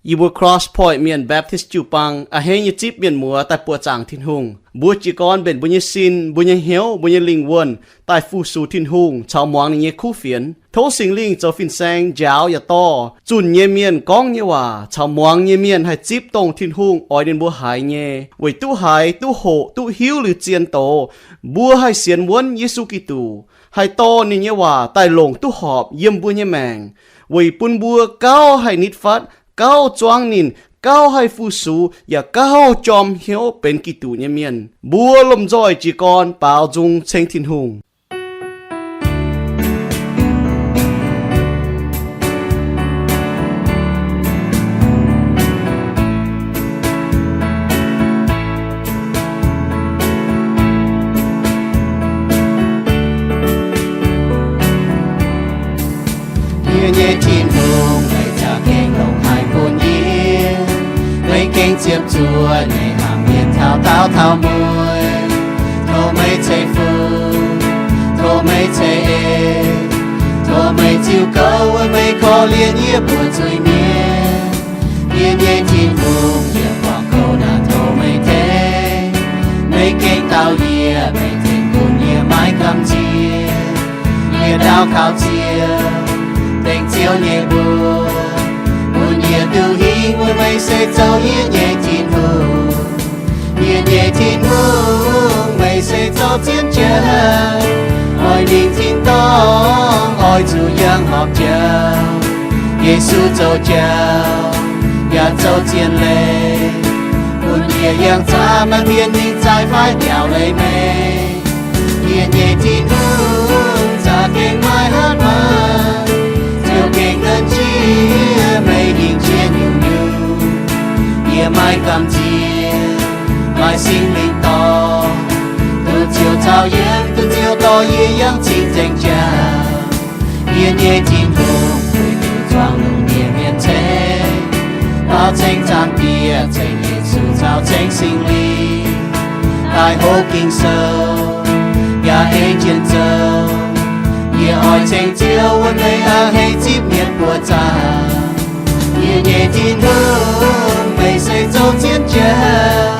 Yie mbuo Cross Point Mienh Baptist jiu-baang a'hneiv nyei zipv mienh muoz daaih buoqc zaangc Tin-Hungh. Mbuo jiez gorn mbenc mbuo nyei sin, mbuo nyei hnyouv, mbuo nyei lingh wuonh daaih fu-sux Tin-Hungh caux muangx ninh nyei kuv fienx. Tov Singx Lingh zoux fin-saeng njaaux yaac dorh zunh nyei mienh gorngv nyei waac caux muangx nyei mienh haih zipv dongh Tin-Hungh oix ninh mbuo haiz nyei, weic duqv haiz, duqv hoqc, duqv hiuv liuz zien doz, mbuo haih sienx wuonv Yesu Giduc, haih dorh ninh nyei waac daaih longc duqv horpc yiem mbuo nyei maengc, weic bun mbuo gauh haih nitv fatv, gauh zuangv ninh, gauh haih fu-sux, yaac gauh jorm hnyouv benx Giduc nyei mienh. Mbuo lomh nzoih jiez gorn baaux nzung ceng Tin-Hungh. Yie nyei Tin-Hungh, meih za'gengh longc haic bun yie. Meih gengh ziepc zuoqc nyei hnamv mienh taux daauh taux mueiz. Tov meih ceix fuqv, tov meih ceix eix, tov meih ziux gouv wuov meih korv-lienh yie mbuo zuiz-mienh. Yie nyei Tin-Hungh, yie buangh kouv naaic tov meih tengx. Meih gengh dau yie, meih tengx bun yie maiv gamh nziex. Yie daux gaux Ziouv, dengv Ziouv nyei mbuox, bun yie duqv hingh wuov meih se zoux yie nyei Tin-Hungh. Yie nyei Tin-Hungh, meih se zoux zien jauv, oix mingh tin-dorngh, oix zuqc yangh horpc jauv. Yesu zoux jauv yaac zoux zien leiz, bun yie yangh zaqc maaih mienh mingh zaih fai biaux leiz meih. Yie nyei Tin-Hungh, za'gengh maiv hatc maaz, Ziouv gengh nangh jiex meih hingh jiex nyungc-nyungc. Yie maiv gamh nziex, maaih Singx Lingh dorh, duqv Ziouv caux yiem, duqv Ziouv dorh yie yangh cing-nzengc jaax. Yie nyei Tin-Hungh, weic zuangx lungh ndiev mienh ceng, baaux ceng Zaangc Diex, ceng Yesu caux ceng Singx Lingh, daaih hopv Ging-Sou yaac ei jienv zoux. Yie oix ceng Ziouv wuov meih a'hneiv zipv mienh buoqc zaangc. Yie nyei Tin-Hungh, meih se zoux zien jauv,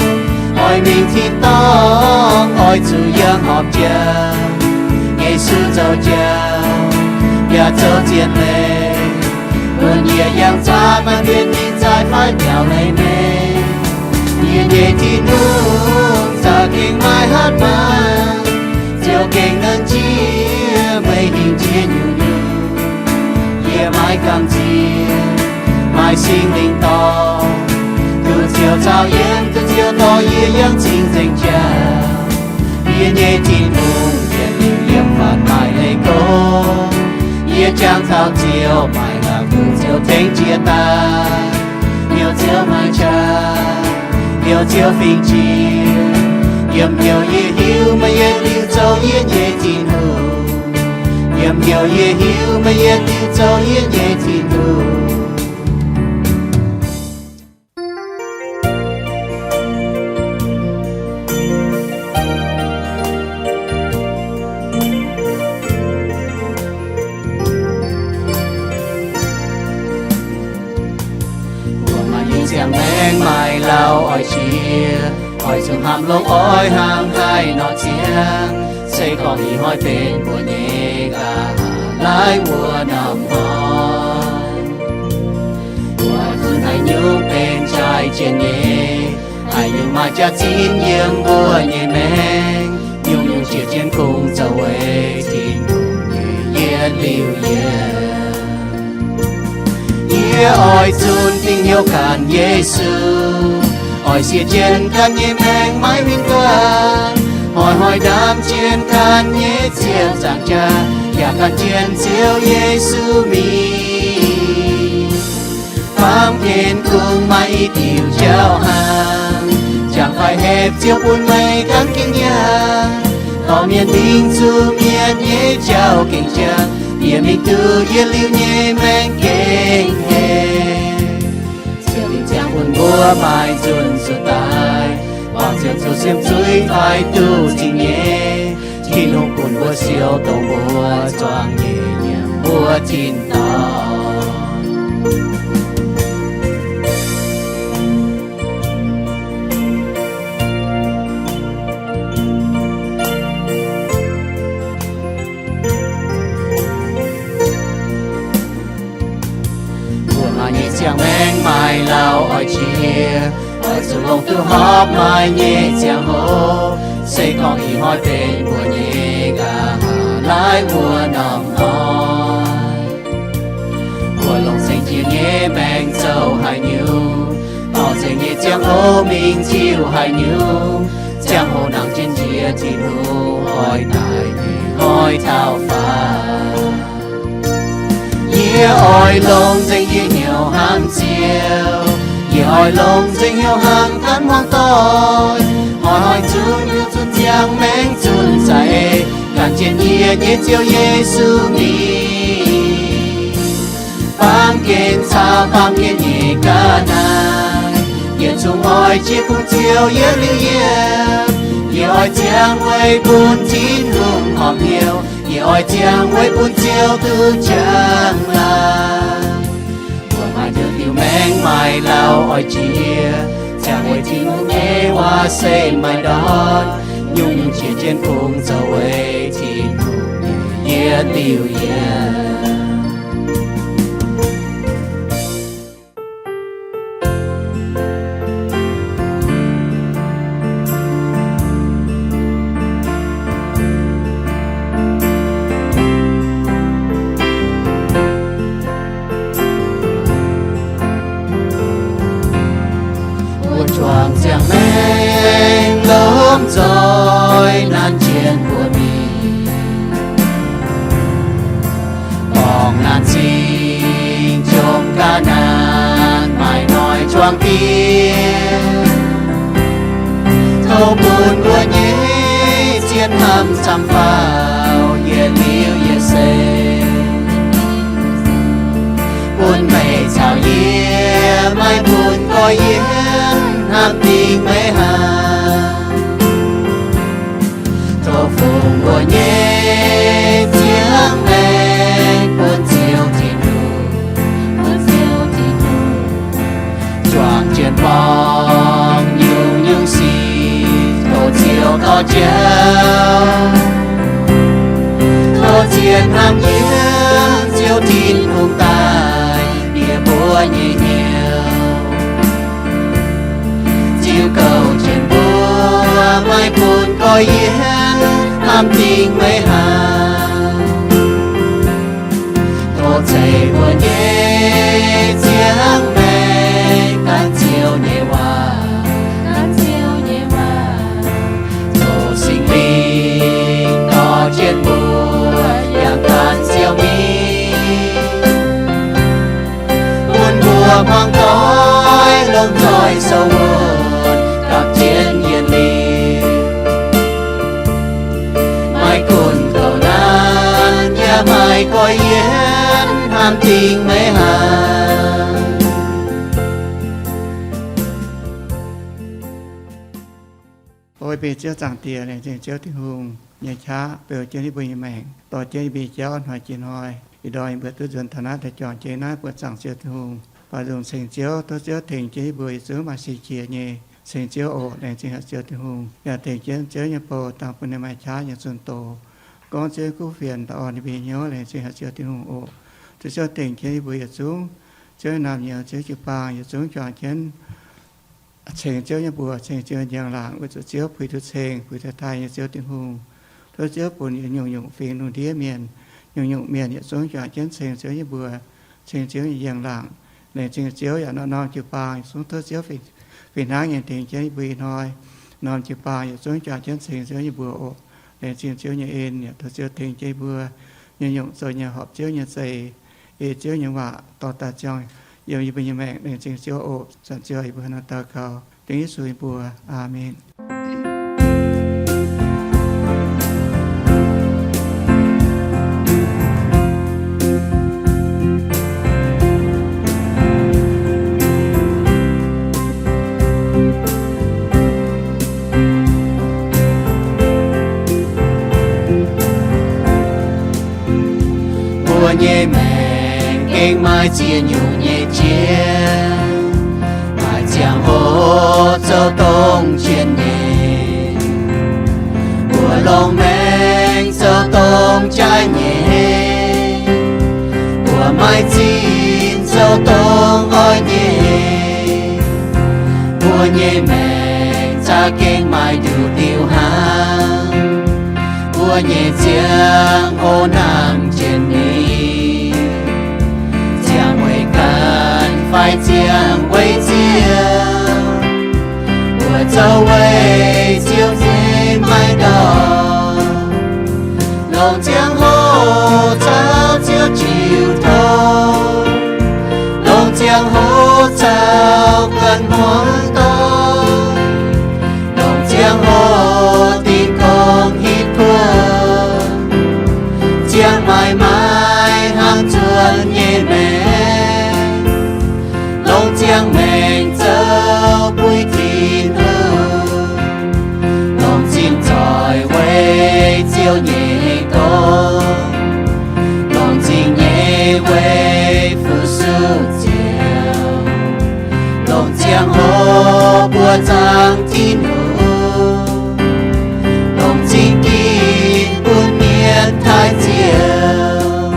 oix mingh tin-dorngh, oix zuqc yangh horpc jauv. Yesu zoux jauv yaac zoux zien leiz, bun yie yangh zaqc maaih mienh mingh zaih fai biaux leiz meih. Yie nyei Tin-Hungh, za'gengh maiv hatc maaz, Ziouv gengh nangh jiex meih hingh jiex nyungc-nyungc. Yie maiv gamh nziex, maaih Singx Lingh dorh, duqv Ziouv caux yiem, duqv Ziouv dorh yie yangh cing-nzengc jaax. Yie nyei Tin-Hungh, yietc liuz yiem faanv maaih leiz gorngv, yie jangx taux Ziouv, maaih la'kuqv Ziouv tengx jiex daaih. Heuc Ziouv maaih qaqv, heuc Ziouv fingx jiex, yiem heuc yie hiuv meih yietc liuz zoux yie nyei Tin-Hungh. Yiem heuc yie hiuv meih yietc liuz zoux yie nyei Tin-Hungh. Mbuo maaih nyungc ziangh maengc maaih lauh oix jiex, oix zuqc hnamv longx oix hnamv haih nor ziangx, se gorngv ih hnoi benx mbuo nyei nqa'haav laaiv wuov norm hnoi. Mbuo zunh haaix nyungc benx jaaix jienv nyei, haaix nyungc maaih jaax-zinh yiem mbuo nyei maengc, nyungc-nyungc jiex jienv kungx zoux weic Tin-Hungh nyei yietc liuz yienc. Yie oix zunh dingc hnyouv ganh Yesu, oix siev jienv ganh nyei maengc maiv huin guanh, hnoi-hnoi ndaam jienv ganh nyei ziepc nzaangc jaax, yaac gan jienv Ziouv Yesu mingh. Baamh gen kungx maaih i diuc jauv hnaangx, jangx fai hepc Ziouv bun meih ganh gengh yangh. Dorh mienh mingh zuqc mienh nyei jauv gengh jangx, yie mingh duqv yietc liuz nyei maengc gengh hec. Ziouv dingc ziangx bun mbuo maaih nzunc sueih daaih, buangh Ziouv zoux siemv zuiz fai duqv zingh nyei. Tin-Hungh bun mbuo siou dongh mbuo zuangx nyei nyiemc mbuo tin-dorngh. Aengx maaih lauh oix jiex, oix zuqc longc duqv hopv maaih nyei ziangh hoc, se gorngv ih hnoi benx mbuo nyei nqa'haav laaiv wuov norm hnoi. Mbuo longc zengc jiex nyei maengc zoux haaix nyungc, dorh nzengc nyei ziangh hoc mingh ziux haaix nyungc, ziangh hoc nangc jienv njiec Tin-Hungh oix daic nyei hnoi taux faaux. Yie oix longc nzengc yie hnyouv hnamv Ziouv. Yie oix longc nzengc hnyouv hnamv ganh muangx doic, hnoi-hnoi zunv hnyouv zunv ziangh maengc zunv za'eix, ganh jienv yie nyei Ziouv Yesu mingh. Baamh gen caux baamh gen nyei ga'naaiv, yietc zungv oix jiex bun Ziouv yietc liuz yietc. Yie oix ziangh weic bun Tin-Hungh horpc hnyouv. Yie oix ziangh weic bun Ziouv duqv qangx laaix. Mbuo maaih diuh diuh maengc maaih lauh oix jiex, ziangh weic Tin-Hungh nyei waac se maaih ndortv. Nyungc-nyungc jiex jienv kungx zoux weic Tin-Hungh nyei yietc diuh yietc. Mbuo juangc ziangh maengc lomh nzoih nanv jienv mbuo mingh. Dorngc naanc zingh jomc ga'naaiv maaih noic juangc diev. Tov bun mbuo nyei zien hnamv camv faaux yietc liuz yietc seix. Bun meih caux yie maiv bun gorx-youz hnamv dingc meih hnangv. Tov fungx mbuo nyei ziangh maengc bun Ziouv Tin-Hungh, bun Ziouv Tin-Hungh juangc jienv borngz nyungc-nyungc sic, tov Ziouv dorh jauv. Tov zien hnamv yiem Ziouv Tin-Hungh daaih bieqc mbuo nyei hnyouv, ziux gouv jienv mbuo, maiv bun gorx-youz hnamv dingc meih hnangv. Tov ceix mbuo nyei ziangh maengc gan Ziouv nyei waac, gan Ziouv nyei waac. Tov Singx Lingh dorh jienv mbuo yangh gan Ziouv mingh, bun mbuo hmuangx doic lomh nzoih sou wuonc gapv jienv yietc liuz. Maiv gunv kouv naanc yaac maaih gorx-youz hnamv dingc meih hnangv. O bieqc Ziouv Zaangc Diex, laengz zingh Ziouv Tin-Hungh nyei qaqv beu jienv yie mbuo nyei maengc, dorh jienv yie mbuo nyei jauv hnoi jiex hnoi. Ih ndorm yie mbuo duqv nzuonx taux naaiv deix juangc jiex naaiv, buoqc zaangc Ziouv Tin-Hungh, baaux nzung ceng Ziouv. Tov Ziouv tengx jienv yie mbuo yietc zungv maaih singx qiex nyei ceng Ziouv oc. Laengz zingh haic Ziouv Tin-Hungh, yaac tengx jienv Ziouv nyei bou dangh bun ninh maaih qaqv nyei zunh doz, gorngv Ziouv kuv fienx daaih orn ninh mbuo hnyouv. Laengz zingh haic Ziouv Tin-Hungh oc. Tov Ziouv tengx jienv yie mbuo yietc zungv, Ziouv nyei naamh nyouz, Ziouv jiu-baang yietc zungv juangc jienv ceng Ziouv nyei mbuox, ceng Ziouv njang-laangc, weic zuqc Ziouv puix duqv ceng, puix duqv taaih nyei Ziouv Tin-Hungh. Tov Ziouv bun nyungc-nyungc fingx lungh ndiev mienh, nyungc-nyungc mienh yietc zungv juangc jienv ceng Ziouv nyei mbuox, ceng Ziouv nyei njang-laangc. Laengz zingh Ziouv yaac norm-norm jiu-baang yietc zungv tov Ziouv fih hnangv nyei tengx jienv yie mbuo ih hnoi. Norm jiu-baang yietc zungv juangc jienv ceng Ziouv nyei mbuox oc. Laengz zingh Ziouv nyei en, yaac tov Ziouv tengx jienv yie mbuo nyungc-nyungc zoux nyei horpc Ziouv nyei zeix, ei Ziouv nyei waac dorh daaih ziangh yiem yie mbuo nyei maengc. Laengz zingh Ziouv oc. Zanc Ziouv, yie mbuo hnangv naaiv daux gaux dengv Yesu nyei mbuox. Aamen. Mbuo nyei maengc gengh maaih ziex nyungc nyei jiex, maaih ziangh hoc zoux dongh jien nyei. Mbuo longc maengc zoux dongh jaaix nyei. Mbuo maaih zinh zoux dongh oix nyei. nyei maengc za'gengh maaih nduqc diuh hnangv. Mbuo nyei ziangh hoc nangh jienv ninh, ziangh weic ganh fai ziangh weic Ziouv, mbuo zoux weic Ziouv nyei maiv ndortv. Longc ziangh hoc caux Ziouv jiu tong, longc ziangh hoc caux ganh hmuangx doic, longc ziangh hoc dingh gong hitv kuv, ziangh maaiz maaiz hnangv zuonx nyei maengc, longc ziangh maengc zoux buix Tin-Hungh, longc zingh zoih weic Ziouv nyei gong, longc zingh nyei weic fu-sux Ziouv, longc ziangh hoc mbuo zaangc Tin-Hungh, longc zingh ginv bun mienh taaih Ziouv.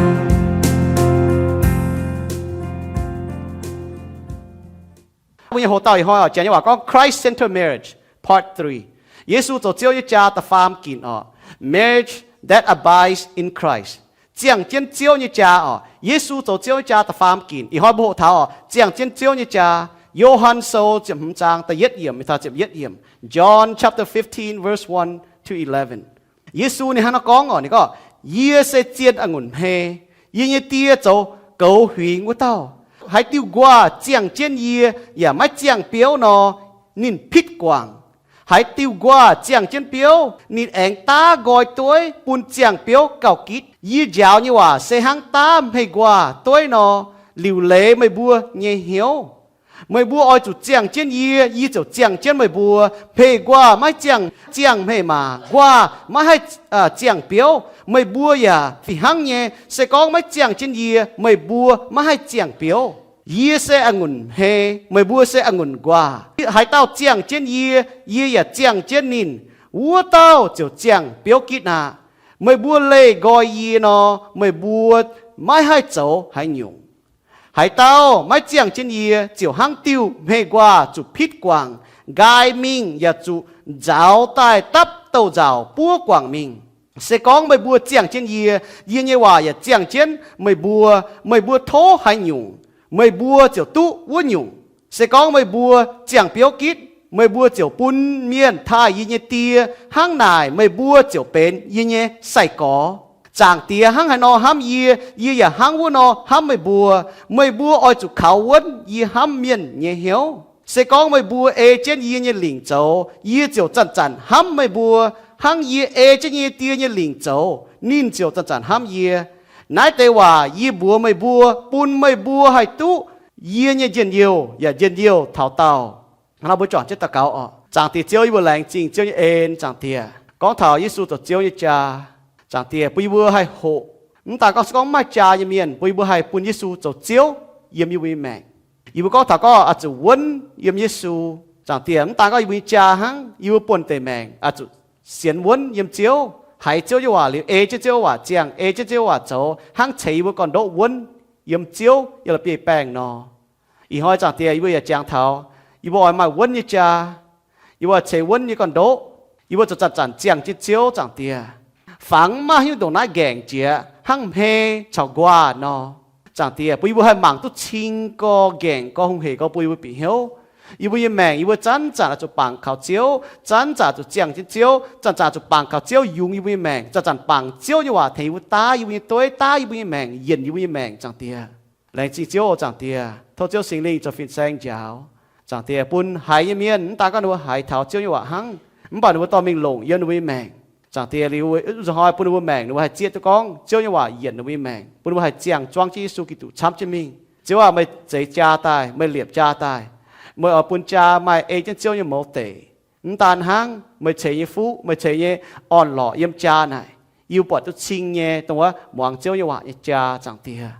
Mbuo nyei hoc dauh ih hnoi oc, janx nyei waac gorngv Christ-centered marriage, part three. Yesu zoux Ziouv nyei jaa da'faam ginc oc. Marriage that abides in Christ. Ziangh jienv Ziouv nyei jaa oc. Yesu zoux Ziouv nyei jaa da'faam ginc. Ih hnoi mbuo hoqc taux oc, ziangh jienv Ziouv nyei jaa. Yo^han Sou ziepc hmz zaang da'yietv yiemc mingh taux ziepc yietv yiemc. John chapter fifteen, verse one to eleven. Yesu ninh hnangv naaiv gorngv oc, ninh gorngv, Yie se zien a'ngunc hmei. Yie nyei Die zoux goux huingx wuov dauh. Haaix diuh nquaah ziangh jienv yie yaac maiv ziangh biouv nor, ninh pitv guangc. Haaix diuh nquaah ziangh jienv biouv, ninh aengx daav nqoi dueiv bun ziangh biouv gauh gitv. Yie njaaux nyei waac se hnangv daav hmei nquaah dueiv nor, liuc leiz meih mbuo nyei hnyouv. Meih mbuo oix zuqc ziangh jienv yie, yie ziouc ziangh jienv meih mbuo. Hmei nquaah maiv ziangh, ziangh hmei maah! Nquaah maiv haih ziangh biouv. Meih mbuo yaac fih hnangv nyei. Se gorngv maiv ziangh jienv yie, meih mbuo maiv haih ziangh biouv. Yie se a'ngunc hmei, meih mbuo se a'ngunc nquaah. Haaix dauh ziangh jienv yie, yie yaac ziangh jienv ninh, wuov dauh ziouc ziangh biouv gitv aqv. Meih mbuo leih nqoi yie nor, meih mbuo maiv haih zoux haaix nyungc. Haaix dauh maiv ziangh jienv yie, ziouc hnangv diuh hmei nquaah zuqc pitv guangc, nqaai mingh yaac zuqc nzauz daaih dapv douz-nzauc buov guangc mingh. Se gorngv meih mbuo ziangh jienv yie, yie nyei waac yaac ziangh jienv meih mbuo. Meih mbuo tov haaix nyungc, meih mbuo ziouc duqv wuov nyungc. Se gorngv meih mbuo ziangh biouv gitv, meih mbuo ziouc bun mienh taaih yie nyei Die. Hnangv naaic meih mbuo ziouc benx yie nyei sai-gorx. Zaangc Diex hnangv haaix nor hnamv yie, yie yaac hnangv wuov nor hnamv meih mbuo. Meih mbuo oix zuqc kaux wuonv yie hnamv mienh nyei hnyouv. Se gorngv meih mbuo ei jienv yie nyei lingc zoux, yie ziouc zanc-zanc hnamv meih mbuo. Hnangv yie ei jienv yie nyei Die nyei lingc zoux, ninh ziouc zanc-zanc hnamv yie. Naaiv deix waac yie mbuox meih mbuo, bun meih mbuo haih duqv yie nyei njien-youh yaac njien-youh taux daauh. Hnangv nor mbuo juangc jienv daux gaux oc. Zaangc Diex Ziouv, yie mbuo laengz zingh Ziouv nyei en. Zaangc Diex, gorngv taux Yesu zoux Ziouv nyei jaa, Zaangc Diex, bun yie mbuo haih hoqc. Mv daan gorngv se gorngv mv maaih jaa nyei mienh, bun yie mbuo haih bun Yesu zoux Ziouv yiem yie mbuo nyei maengc. Yie mbuo gorngv taux gorngv oix zuqc wuonv yiem Yesu. Zaangc Diex, mv daan gorngv yie mbuo nyei jaa hnangv, yie mbuo buonv-deic maengc oix zuqc sienx wuonv yiem Ziouv, haiz Ziouv nyei waac liuz ei jienv Ziouv waac ziangh, ei jienv Ziouv waac zoux, hnangv ceix yie mbuo gorn-ndoqv wuonv yiem Ziouv yiem la'bieiv-baengh nor. Ih hnoi Zaangc Diex, yie mbuo yaac jangx taux yie mbuo oix maaih wuonv nyei jaa. Yie mbuo ceix wuonv nyei gorn-ndoqv. Yie mbuo zuqc zanc-zanc ziangh jienv Ziouv, Zaangc Diex. Fangx maiv maaih haaix nyungc ndongc naaiv nqaengc jiex hnangv hmei caux nquaah nor. Zaangc Diex, bun yie mbuo haih mangc duqv cing gorx, nqaengc gorx, hungh hec gorx bun yie mbuo bieqc hnyouv. Yie mbuo nyei maengc, yie mbuo zanc-zanc oix zuqc bangc kaux Ziouv, zanc-zanc zuqc ziangh jienv Ziouv, zanc-zanc zuqc bangc kaux Ziouv yungz yie mbuo nyei maengc, zanc-zanc bangc Ziouv nyei waac tengx yie mbuo daav yie mbuo nyei dueiv, daav yie mbuo nyei maengc, yienc yie mbuo nyei maengc, Zaangc Diex. Laengz zingh Ziouv oc, Zaangc Diex. Tov Ziouv Singx Lingh zoux fin-saeng njaaux. Zaangc Diex, bun haiz nyei mienh, mv daan gorngv ninh mbuo haiz taux Ziouv nyei waac hnangv, mv baac ninh mbuo dorh mingh longc yiem ninh mbuo nyei maengc. Zaangc Diex, liuz nzunc hnoi bun ninh mbuo maengc, ninh mbuo haih zieqv duqv gorngv Ziouv nyei waac yienc ninh mbuo nyei maengc, bun ninh mbuo haih ziangh zuangv jienv Yesu Giduc camv jienv mingh. Ziouv aac, meih zeix jaa daaih, meih liepc jaa daaih, meih oix bun jaa maaih ei jienv Ziouv nyei mouz deic. Mv daan hnangv, meih ceix nyei fuqv, meih ceix nyei orn-lorqc yiem jaa naaic, yie mbuo buatc duqv cing nyei dongh wuov muangx Ziouv nyei waac nyei jaa, Zaangc Diex.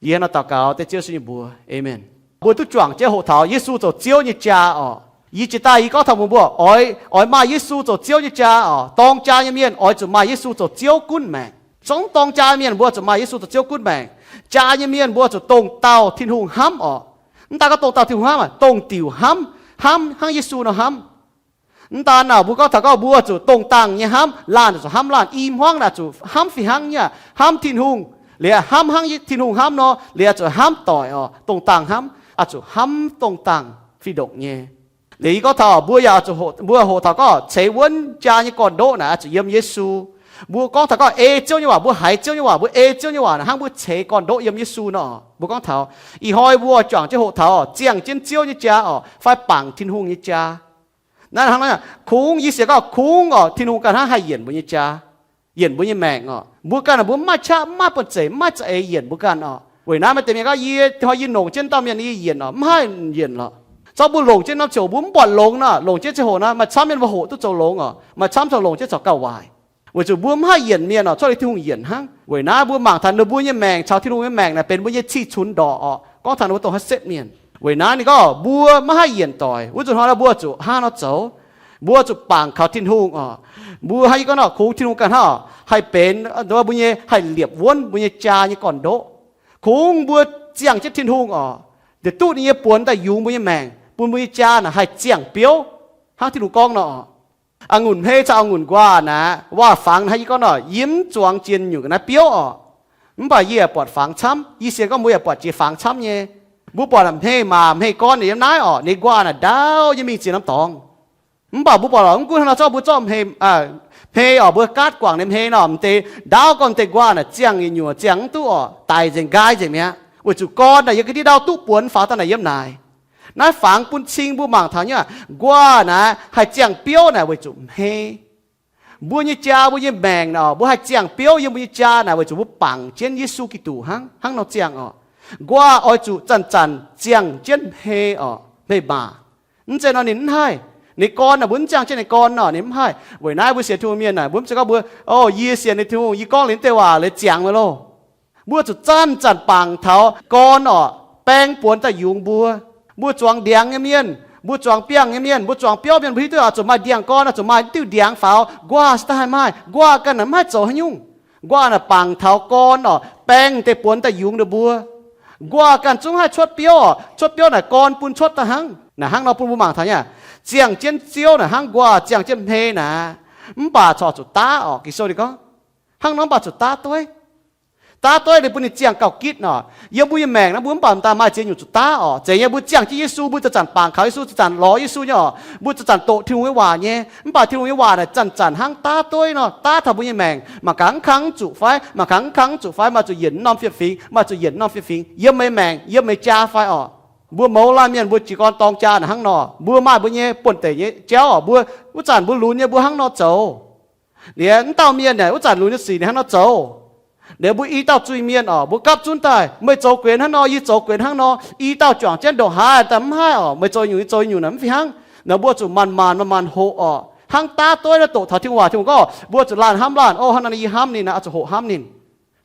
Yie hnangv naaiv daux gaux dengv Ziouv Yesu nyei mbuox, aamen. Mbuo duqv juangc jienv hoqc taux Yesu zoux Ziouv nyei jaa oc. Yie jiex daaih yie gorngv taux mbuo, mbuo oix, oix maaih Yesu zoux Ziouv nyei jaa oc. Dorng jaa nyei mienh oix zuqc maaih Yesu zoux Ziouv gunv maengc. Zungv dorng jaa nyei mienh mbuo zuqc maaih Yesu zoux Ziouv gunv maengc. Jaa nyei mienh mbuo zuqc dongh dauh Tin-Hungh hnamv oc. Mv daan gorngv dongh dauh Tin-Hungh hnamv, dongh diuc hnamv. hnamv hnangv Yesu nor hnamv. Mv daan naaic, mbuo gorngv taux gorngv mbuo zuqc dongh dangh nyei hnamv, laanh zuqc hnamv laanh, i hmuangv naaic zuqc hnamv fih hnangv nyei aqv, hnamv Tin-Hungh, liuz hnamv hnangv Tin-Hungh hnamv nor, liuz zuqc hnamv doic oc, dongh dangh hnamv, oix zuqc hnamv dongh dangh fih ndongc nyei. Liuz yie gorngv taux mbuo yaac zuqc, mbuo hoqc taux gorngv ceix wuonv jaa nyei gorn-ndoqv naaic oix zuqc yiem Yesu. Mbuo gorngv taux gorngv ei Ziouv nyei waac, mbuo haiz Ziouv nyei waac, mbuo ei Ziouv nyei waac naaic hnangv mbuo ceix gorn-ndoqv yiem Yesu nor. Mbuo gorngv taux ih hnoi mbuo juangc jienv hoqc taux ziangh jienv Ziouv nyei jaa oc, fai bangc Tin-Hungh nyei jaa. Naaiv hnangv naaiv, kungx yie sienx gorngv kungx oc, Tin-Hungh ganh hnangv haih yienc mbuo nyei jaa, yienc mbuo nyei maengc oc. Mbuo ganh mbuo mv maaih qaqv, mv maaih buonv-zeic, mv maaih za'eix yienc mbuo ganh oc. Weic naaiv maaih deix mienh gorngv, yie hnoi yie longc jienv dauh mienh yie yienc oc, mv haih yienc lorqc. Zorqv mbuo longc jienv norm ziangh hoc mbuo mv buatc longx nor, longc jienv ziangh hoc naaiv maaih camv mienh mbuo hoqc duqv zoux longx oc, maaih camv zoux longc jienv corc gauh waaic. Weic zuqc mbuo mv haih yienc mienh oc, cuotv liuz Tin-Hungh yienc hnangv. Weic naaiv mbuo mangc taux ninh mbuo nyei maengc caux Tin-Hungh nyei maengc naaic benx mbuo nyei cih cunx ndorqc oc. Gorngv taux ninh mbuo dongh haaix setv mienh. Weic naaiv ninh gorngv mbuo maiv haih yienc doic. Wuov nzunc hnoi naaiv mbuo zuqc hnangv nor zoux. Mbuo zuqc bangc kaux Tin-Hungh oc. Mbuo hnangv yie gorngv nor, kungx Tin-Hungh ganh hnangv oc, haih benx mbuo nyei, haih liepc wuonv mbuo nyei jaa nyei gorn-ndoqv. Kungx mbuo ziangh jienv Tin-Hungh oc, deix duqv ninh nyei buonx daaih yungz mbuo nyei maengc, bun mbuo nyei jaa naaic haih ziangh biouv, hnangv Tin-Hungh gorngv nor oc. A'ngunc hmei caux a'ngunc nquaah naaic, waac-fangx hnangv yie gorngv nor, yie mv zuangx jiex nyungc naaiv biouv oc. Mv baac yie yaac buatc fangx camv. Yie sienx gorngv mbuo yaac buatc jiex fangx camv nyei. Mbuo buatc hmei maac hmei gorn yiem naaiv oc, ninh nquaah naaic ndaauv nyei mingh ziex norm dorngx. Mv baac mbuo buatc oc, mv gunv hnangv nor zorqv mbuo zorqv hmei, hmei oc, mbuo gaatv guangc ninh hmei nor, m'deix ndaauv gorn m'deix nquaah naaic ziangh yietc nyuoqc ziangh mv duqv oc, daic nzengc nqaai nzengc mi'aqv, weic zuqc gorn naaic yiem ga'ndiev ndau duqv buonx faaux daaih naaic yiem naaic. Naaiv fangx bun cing mbuo mangc taux nyei aqv, nquaah naaic haih ziangh biouv naaic weic zuqc hmei. Mbuo nyei jaa, mbuo nyei maengc naaic oc, mbuo haih ziangh biouv yiem mbuo nyei jaa naaic weic zuqc mbuo bangc jienv Yesu Giduc hnangv, hnangv nor ziangh oc. Nquaah oix zuqc zanc-zanc ziangh jienv hmei oc, hmei maac. Mv zeiz nor ninh mv haih. Ninh gorn naaic mbuo mv ziangh jienv ninh gorn nor ninh mv haih. Weic naaiv mbuo sienx Tin-Hungh mienh naaic, mbuo mv zeiz gorngv mbuo, o, yie sienx ninh Tin-Hungh, yie gorngv liuz naaiv deix waac liuz ziangx meih loh. Mbuo zuqc zanc-zanc bangc taux gorn oc, baeng buonx daaih yungz mbuo. Mbuo zuangx ndiangx nyei mienh, mbuo zuangx biangh nyei mienh, mbuo zuangx biouv mienh, mbuo hiuv duqv oix zuqc maaih ndiangx-gorn, oix zuqc maaih diuh ndiangx faaux, nquaah se daaih haih maaih. Nquaah ganh naaic mv haih zoux haaix nyungc. Nquaah naaic bangc taux gorn oc, baeng deix buonx daaih yungz ninh mbuo. Nquaah ganh zungv haih cuotv biouv oc. Cuotv biouv naaic gorn bun cuotv daaih hnangv. Naaic hnangv nor bun mbuo mangc taux nyei aqv, ziangh jienv Ziouv naaic hnangv nquaah ziangh jienv hmei naaic. Mv baac corc zuqc daav oc. Ging-Sou ninh gorngv, hnangv nor mv baac zuqc daav dueiv. Daav dueiv liuz bun ninh ziangh gauh gitv oc. Yiem mbuo nyei maengc naaiv mbuo mv baac m'daaih maaih ziex nyungc zuqc daav oc. Zeiz nyei, mbuo ziangh jienv Yesu, mbuo zanc-zanc bangc kaux Yesu, zanc-zanc lorz Yesu nyei oc. Mbuo zanc-zanc doqc Tin-Hungh nyei waac nyei. Mv baac Tin-Hungh nyei waac naaic zanc-zanc hnangv daav dueiv nor daav taux mbuo nyei maengc. Mangc gaax mv kang mv zuqc fai? Mangc gaax mv kang mv zuqc fai? Maaih zuqc yienc norm fiem-fingx, maaih zuqc yienc norm fiem-fingx yiem meih maengc, yiem meih jaa fai oc? Mbuo mouz laanh mienh mbuo jiez gorn dorng jaa naaic hnangv nor, mbuo maaih mbuo nyei buonv-deic nyei jauv oc. Mbuo wuov zanc mbuo lunx nyei mbuo hnangv nor zoux. Liuz wuov dauh mienh naaic wuov zanc lunx nyei sic ninh hnangv nor zoux. Liuz mbuo i dauh zuiz-mienh oc, mbuo gapv zunv daaih, meih zoux guenx hnangv nor, yie zoux guenx hnangv nor, i dauh juangc jienv ndongc haaix daaih mv haih oc. Meih zoux nyungc, yie zoux nyungc naaic mv fih hnangv. Naaiv mbuo zuqc manc-manc manc-manc hoqc oc. Hnangv daav dueiv naaiv doqc taux Tin-Hungh waac, Tin-Hungh gorngv mbuo zuqc laanh hnamv laanh. O, hnangv nor yie hnamv ninh naaic, oix zuqc hoqc hnamv ninh.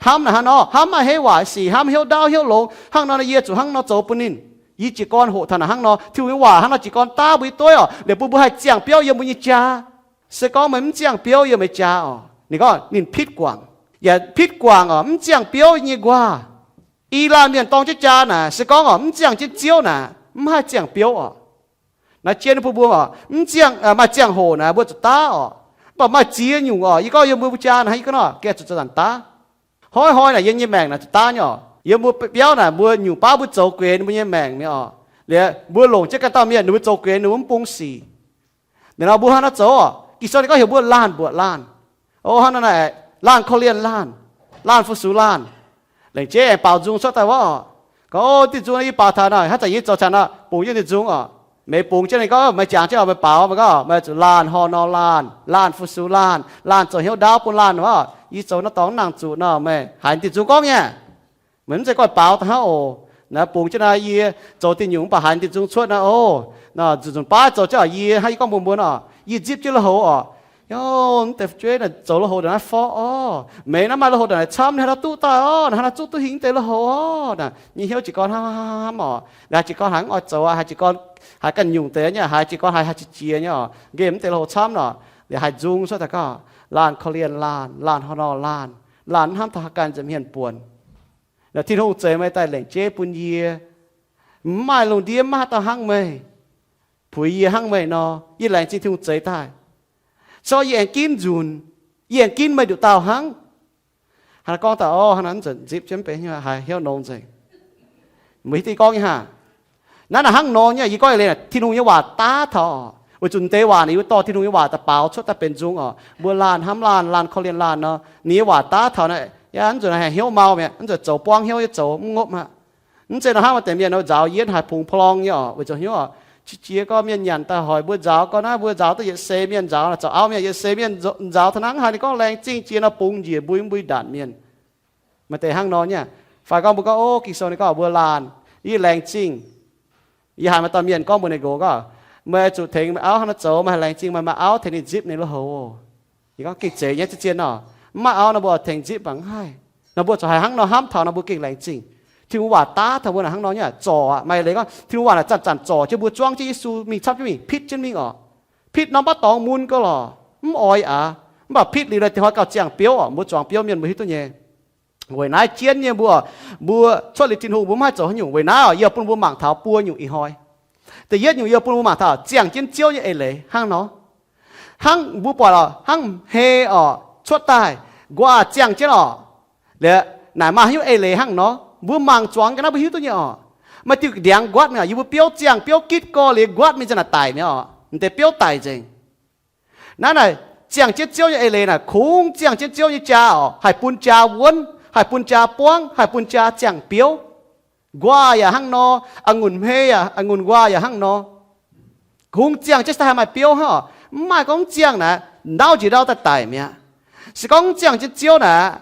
Hnamv naaic hnangv nor, hnamv maaih hei waac sic, hnamv hnyouv ndaauv hnyouv longx, hnangv nor yie zuqc hnangv nor zoux bun ninh. Yie jiez gorn hoqc taux naaic hnangv nor, Tin-Hungh nyei waac hnangv nor jiez gorn daav mbuo nyei dueiv oc, liuz bun mbuo haih ziangh biouv yiem mbuo nyei jaa. Se gorngv meih mv ziangh biouv yiem meih jaa oc, ninh gorngv ninh pitv guangc. Yaac pitv guangc oc, mv ziangh biouv nyei nquaah. I laanh mienh dorng jienv jaa naaic, se gorngv oc, mv ziangh jienv Ziouv naaic, mv haih ziangh biouv oc. Naaiv jien bun mbuo oc, mv ziangh, maaih ziangh hoc naaic mbuo zuqc daav oc. Mv baac maaih ziex nyungc oc, yie gorngv yiem mbuo jaa naaic hnangv yie gorngv nor, gengh zuqc zanc-zanc daav. Hnoi-hnoi naaic yiem nyei maengc naaic zuqc daav nyei oc. Yiem mbuo biauv naaic mbuo nyungc baav mbuo zoux guenx mbuo nyei maengc nyei oc. Liuz mbuo longc jienv ganh dauh mienh, ninh mbuo zoux guenx ninh mbuo mv bung sic. Liuz nor mbuo hnangv naaiv zoux oc, Ging-Sou ninh gorngv heuc mbuo laanh mbuoqc laanh. O, hnangv naaiv naaic, laanh korv-lienh laanh, laanh fu-sux laanh. Laengz jeiv aengx baaux nzung cuotv daaih wuov oc. Gorngv, o, diuh nzung naaiv yie baaux taux naaic, haaix zanc yie zoux taux naaic, bungx jienv diuh nzung oc. Meih bungx jienv ninh gorngv, meih jangx jienv oc, meih baaux, meih gorngv meih zuqc laanh horh nor laanh, laanh fu-sux laanh, laanh zoux hnyouv ndaauv bun laanh wuov. Yie zoux naaiv dorngx nangh zuqc nor, meih haiz diuh nzung gorngv nyei. Meih mv zeiz goiv baaux daaih hnangv oc. Naaiv bungx jienv naaiv yie zoux diuh nyungc mv baac haiz diuh nzung cuotv naaiv oc. Nzuqc nzunc baav zoux jienv oc, yie hnangv yie gorngv mbuox mbuo nor, yie nzipv jienv lui-houx oc. Youz, mv deix fu'jueiv naaic zoux lui-houx ndongc naaiv forv orv. Meih naaiv maaih lui-houx ndongc naaic camv, naaiv haih duqv daaih orv, naaiv haih duqv duqv hingh deix lui-houx orv. Nyei hnyouv jiez gorn hnamv hnamv hnamv oc. Liuz haiz jiez gorn haiz mv oix zoux aqv, haiz jiez gorn haiz ganh nyungc deix nyei, haiz jiez gorn haiz haiz qiex qiex nyei oc. Nqemh mv deix lui-houx camv oc. Liuz haiz nzung cuotv daaih gorngv, laanh korv-lienh laanh, laanh horh nor laanh, laanh mv hnamv taux haaix ganh nza'hmien buonc. Tin-Hungh zeix meih daaih lengc jeiv bun yie. Mv maaih lungh ndiev maiv haaix dauh hnangv meih. puix yie hnangv meih nor, yie laengz zingh Tin-Hungh zeix daaih. Se gorngv yie aengx ginv nzunc, yie aengx ginv meih nduqc dauh hnangv. Hnangv naaiv gorngv daaih, o, hnangv naaiv nzunc nzipc jienv benx haaix hnyouv nongx nzengc. Mbuo hiuv duqv gorngv nyei hnangv. Naaiv naaic hnangv nor nyei, yie gorngv eix leiz naaic Tin-Hungh nyei waac daav taux oc. Weic zuqc deix waac naaic yie mbuo dorh Tin-Hungh nyei waac daaih baaux cuotv daaih benx nzung oc. Mbuo laanh hnamv laanh, laanh korv-lienh laanh nor, ninh nyei waac daav taux naaic, yaac mv nzunc haih hnyouv mau mi'aqv, mv nzunc zoux buangv hnyouv nyei zoux mv ngopv aqv. Mv zeiz nor hnangv maaih deix mienh nor nzaaux yienv haiz pungx pa'long nyei oc, weic zuqc hnyouv oc, qiex jiez gorngv mienh nyanc daaih hoic mbuo nzaaux, gorngv naaiv mbuo nzaaux duqv yietc seix mienh nzaaux, zoux auv mienh yietc seix mienh nzaaux taux hnangv haaix, ninh gorngv laengz zingh jiex nor bungx njiec mbui mbui ndanc mienh. Maaih deix hnangv nor nyei. Fai gorngv mbuo gorngv, o, Ging-Sou ninh gorngv mbuo laanh, yie laengz zingh. Yie haiz maaih dauh mienh gorngv mbuox ninh nqox gorngv, meih zuqc tengx meih auv hnangv naaiv zoux, meih haih laengz zingh meih, meih auv tengx ninh nzipc ninh lui-houx. Yie gorngv gengh zeiz nyei, zien-zien nor. Mv maaih auv nor mbuo tengx nzipc mangc mv haih. Nor mbuo zuqc haih hnangv nor hnamv taux nor mbuo gengh laengz zingh. Tin-Hungh waac daav taux mbuo naaic hnangv nor nyei, zorc aqv. Maaih leiz gorngv Tin-Hungh waac naaic zanc-zanc zorc jienv mbuo, zuangv jienv Yesu mingh camv jienv mingh, pitv jienv mingh oc. Pitv norm baav dorngx mun gauh lorqc, mv oix aqv. Mv baac pitv liuz naaic dingc hnoi gauh ziangh biouv oc. Mbuo zuangx biouv mienh mbuo hiuv duqv nyei. Weic naaiv jienv nyei mbuo, mbuo cuotv liuz Tin-Hungh mbuo mv haih zoux haaix nyungc. Weic naaiv oc, yie bun mbuo mangc taux buo nyungc ih hnoi. Da'yietv nyungc yie bun mbuo mangc taux ziangh jienv Ziouv nyei eix leiz hnangv nor. Hnangv mbuo buatc oc, hnangv hmei oc cuotv daaih, nquaah ziangh jienv oc. Liuz naaic maaih haaix nyungc eix leiz hnangv nor, mbuo mangc zuangx ga'naaiv mbuo hiuv duqv nyei oc. Maaih diuh ndiangx nquatv mingh oc, yie mbuo biouv ziangh biouv gitv gorx liuz nquatv mingh nzengc naaic daic mi'aqv oc. M'deix biouv daic nzengc. Naaiv naaic ziangh jienv Ziouv nyei eix leiz naaic kungx ziangh jienv Ziouv nyei jaa oc, haih bun jaa wuonv, haih bun jaa buangv, haih bun jaa ziangh biouv. Nquaah yaac hnangv nor, a'ngunc hmei yaac, a'ngunc nquaah yaac hnangv nor. Kungx ziangh jienv se haih maaih biouv hnangv oc. Mv maaih gorngv mv ziangh naaic, ndauv njiec ndau daaih daic mi'aqv. Se gorngv mv ziangh jienv Ziouv naaic,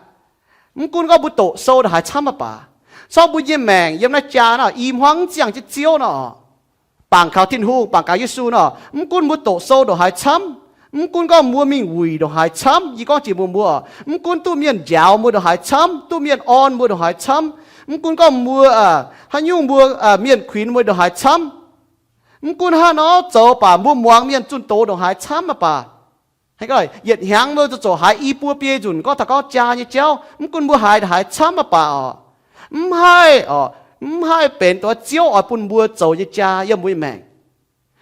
mv gunv gorngv mbuo doqc sou ndongc haaix camv mv baac, se gorngv mbuo nyei maengc yiem naaiv jaa naaic i hmuangv mv ziangh jienv Ziouv nor oc, bangc kaux Tin-Hungh, bangc kaux Yesu nor, mv gunv mbuo doqc sou ndongc haaix camv, mv gunv gorngv mbuo mingh wuic ndongc haaix camv, yie gorngv jiex mbuox mbuo, mv gunv duqv mienh njaaux mbuo ndongc haaix camv, duqv mienh orn mbuo ndongc haaix camv, mv gunv gorngv mbuo haaix nyungc mbuo mienh kuinx mbuo ndongc haaix camv, mv gunv haaix nor zoux baac mbuo muangx mienh zunh doz ndongc haaix camv mv baac, yietc hnyangx mbuo zoux haaix i buo biei nzunc gorngv taux gorngv jaa nyei jauv, mv gunv mbuo haiz ndongc haaix camv mv baac oc, mv haih oc, mv haih benx dongh Ziouv oix bun mbuo zoux nyei jaa yiem mbuo nyei maengc.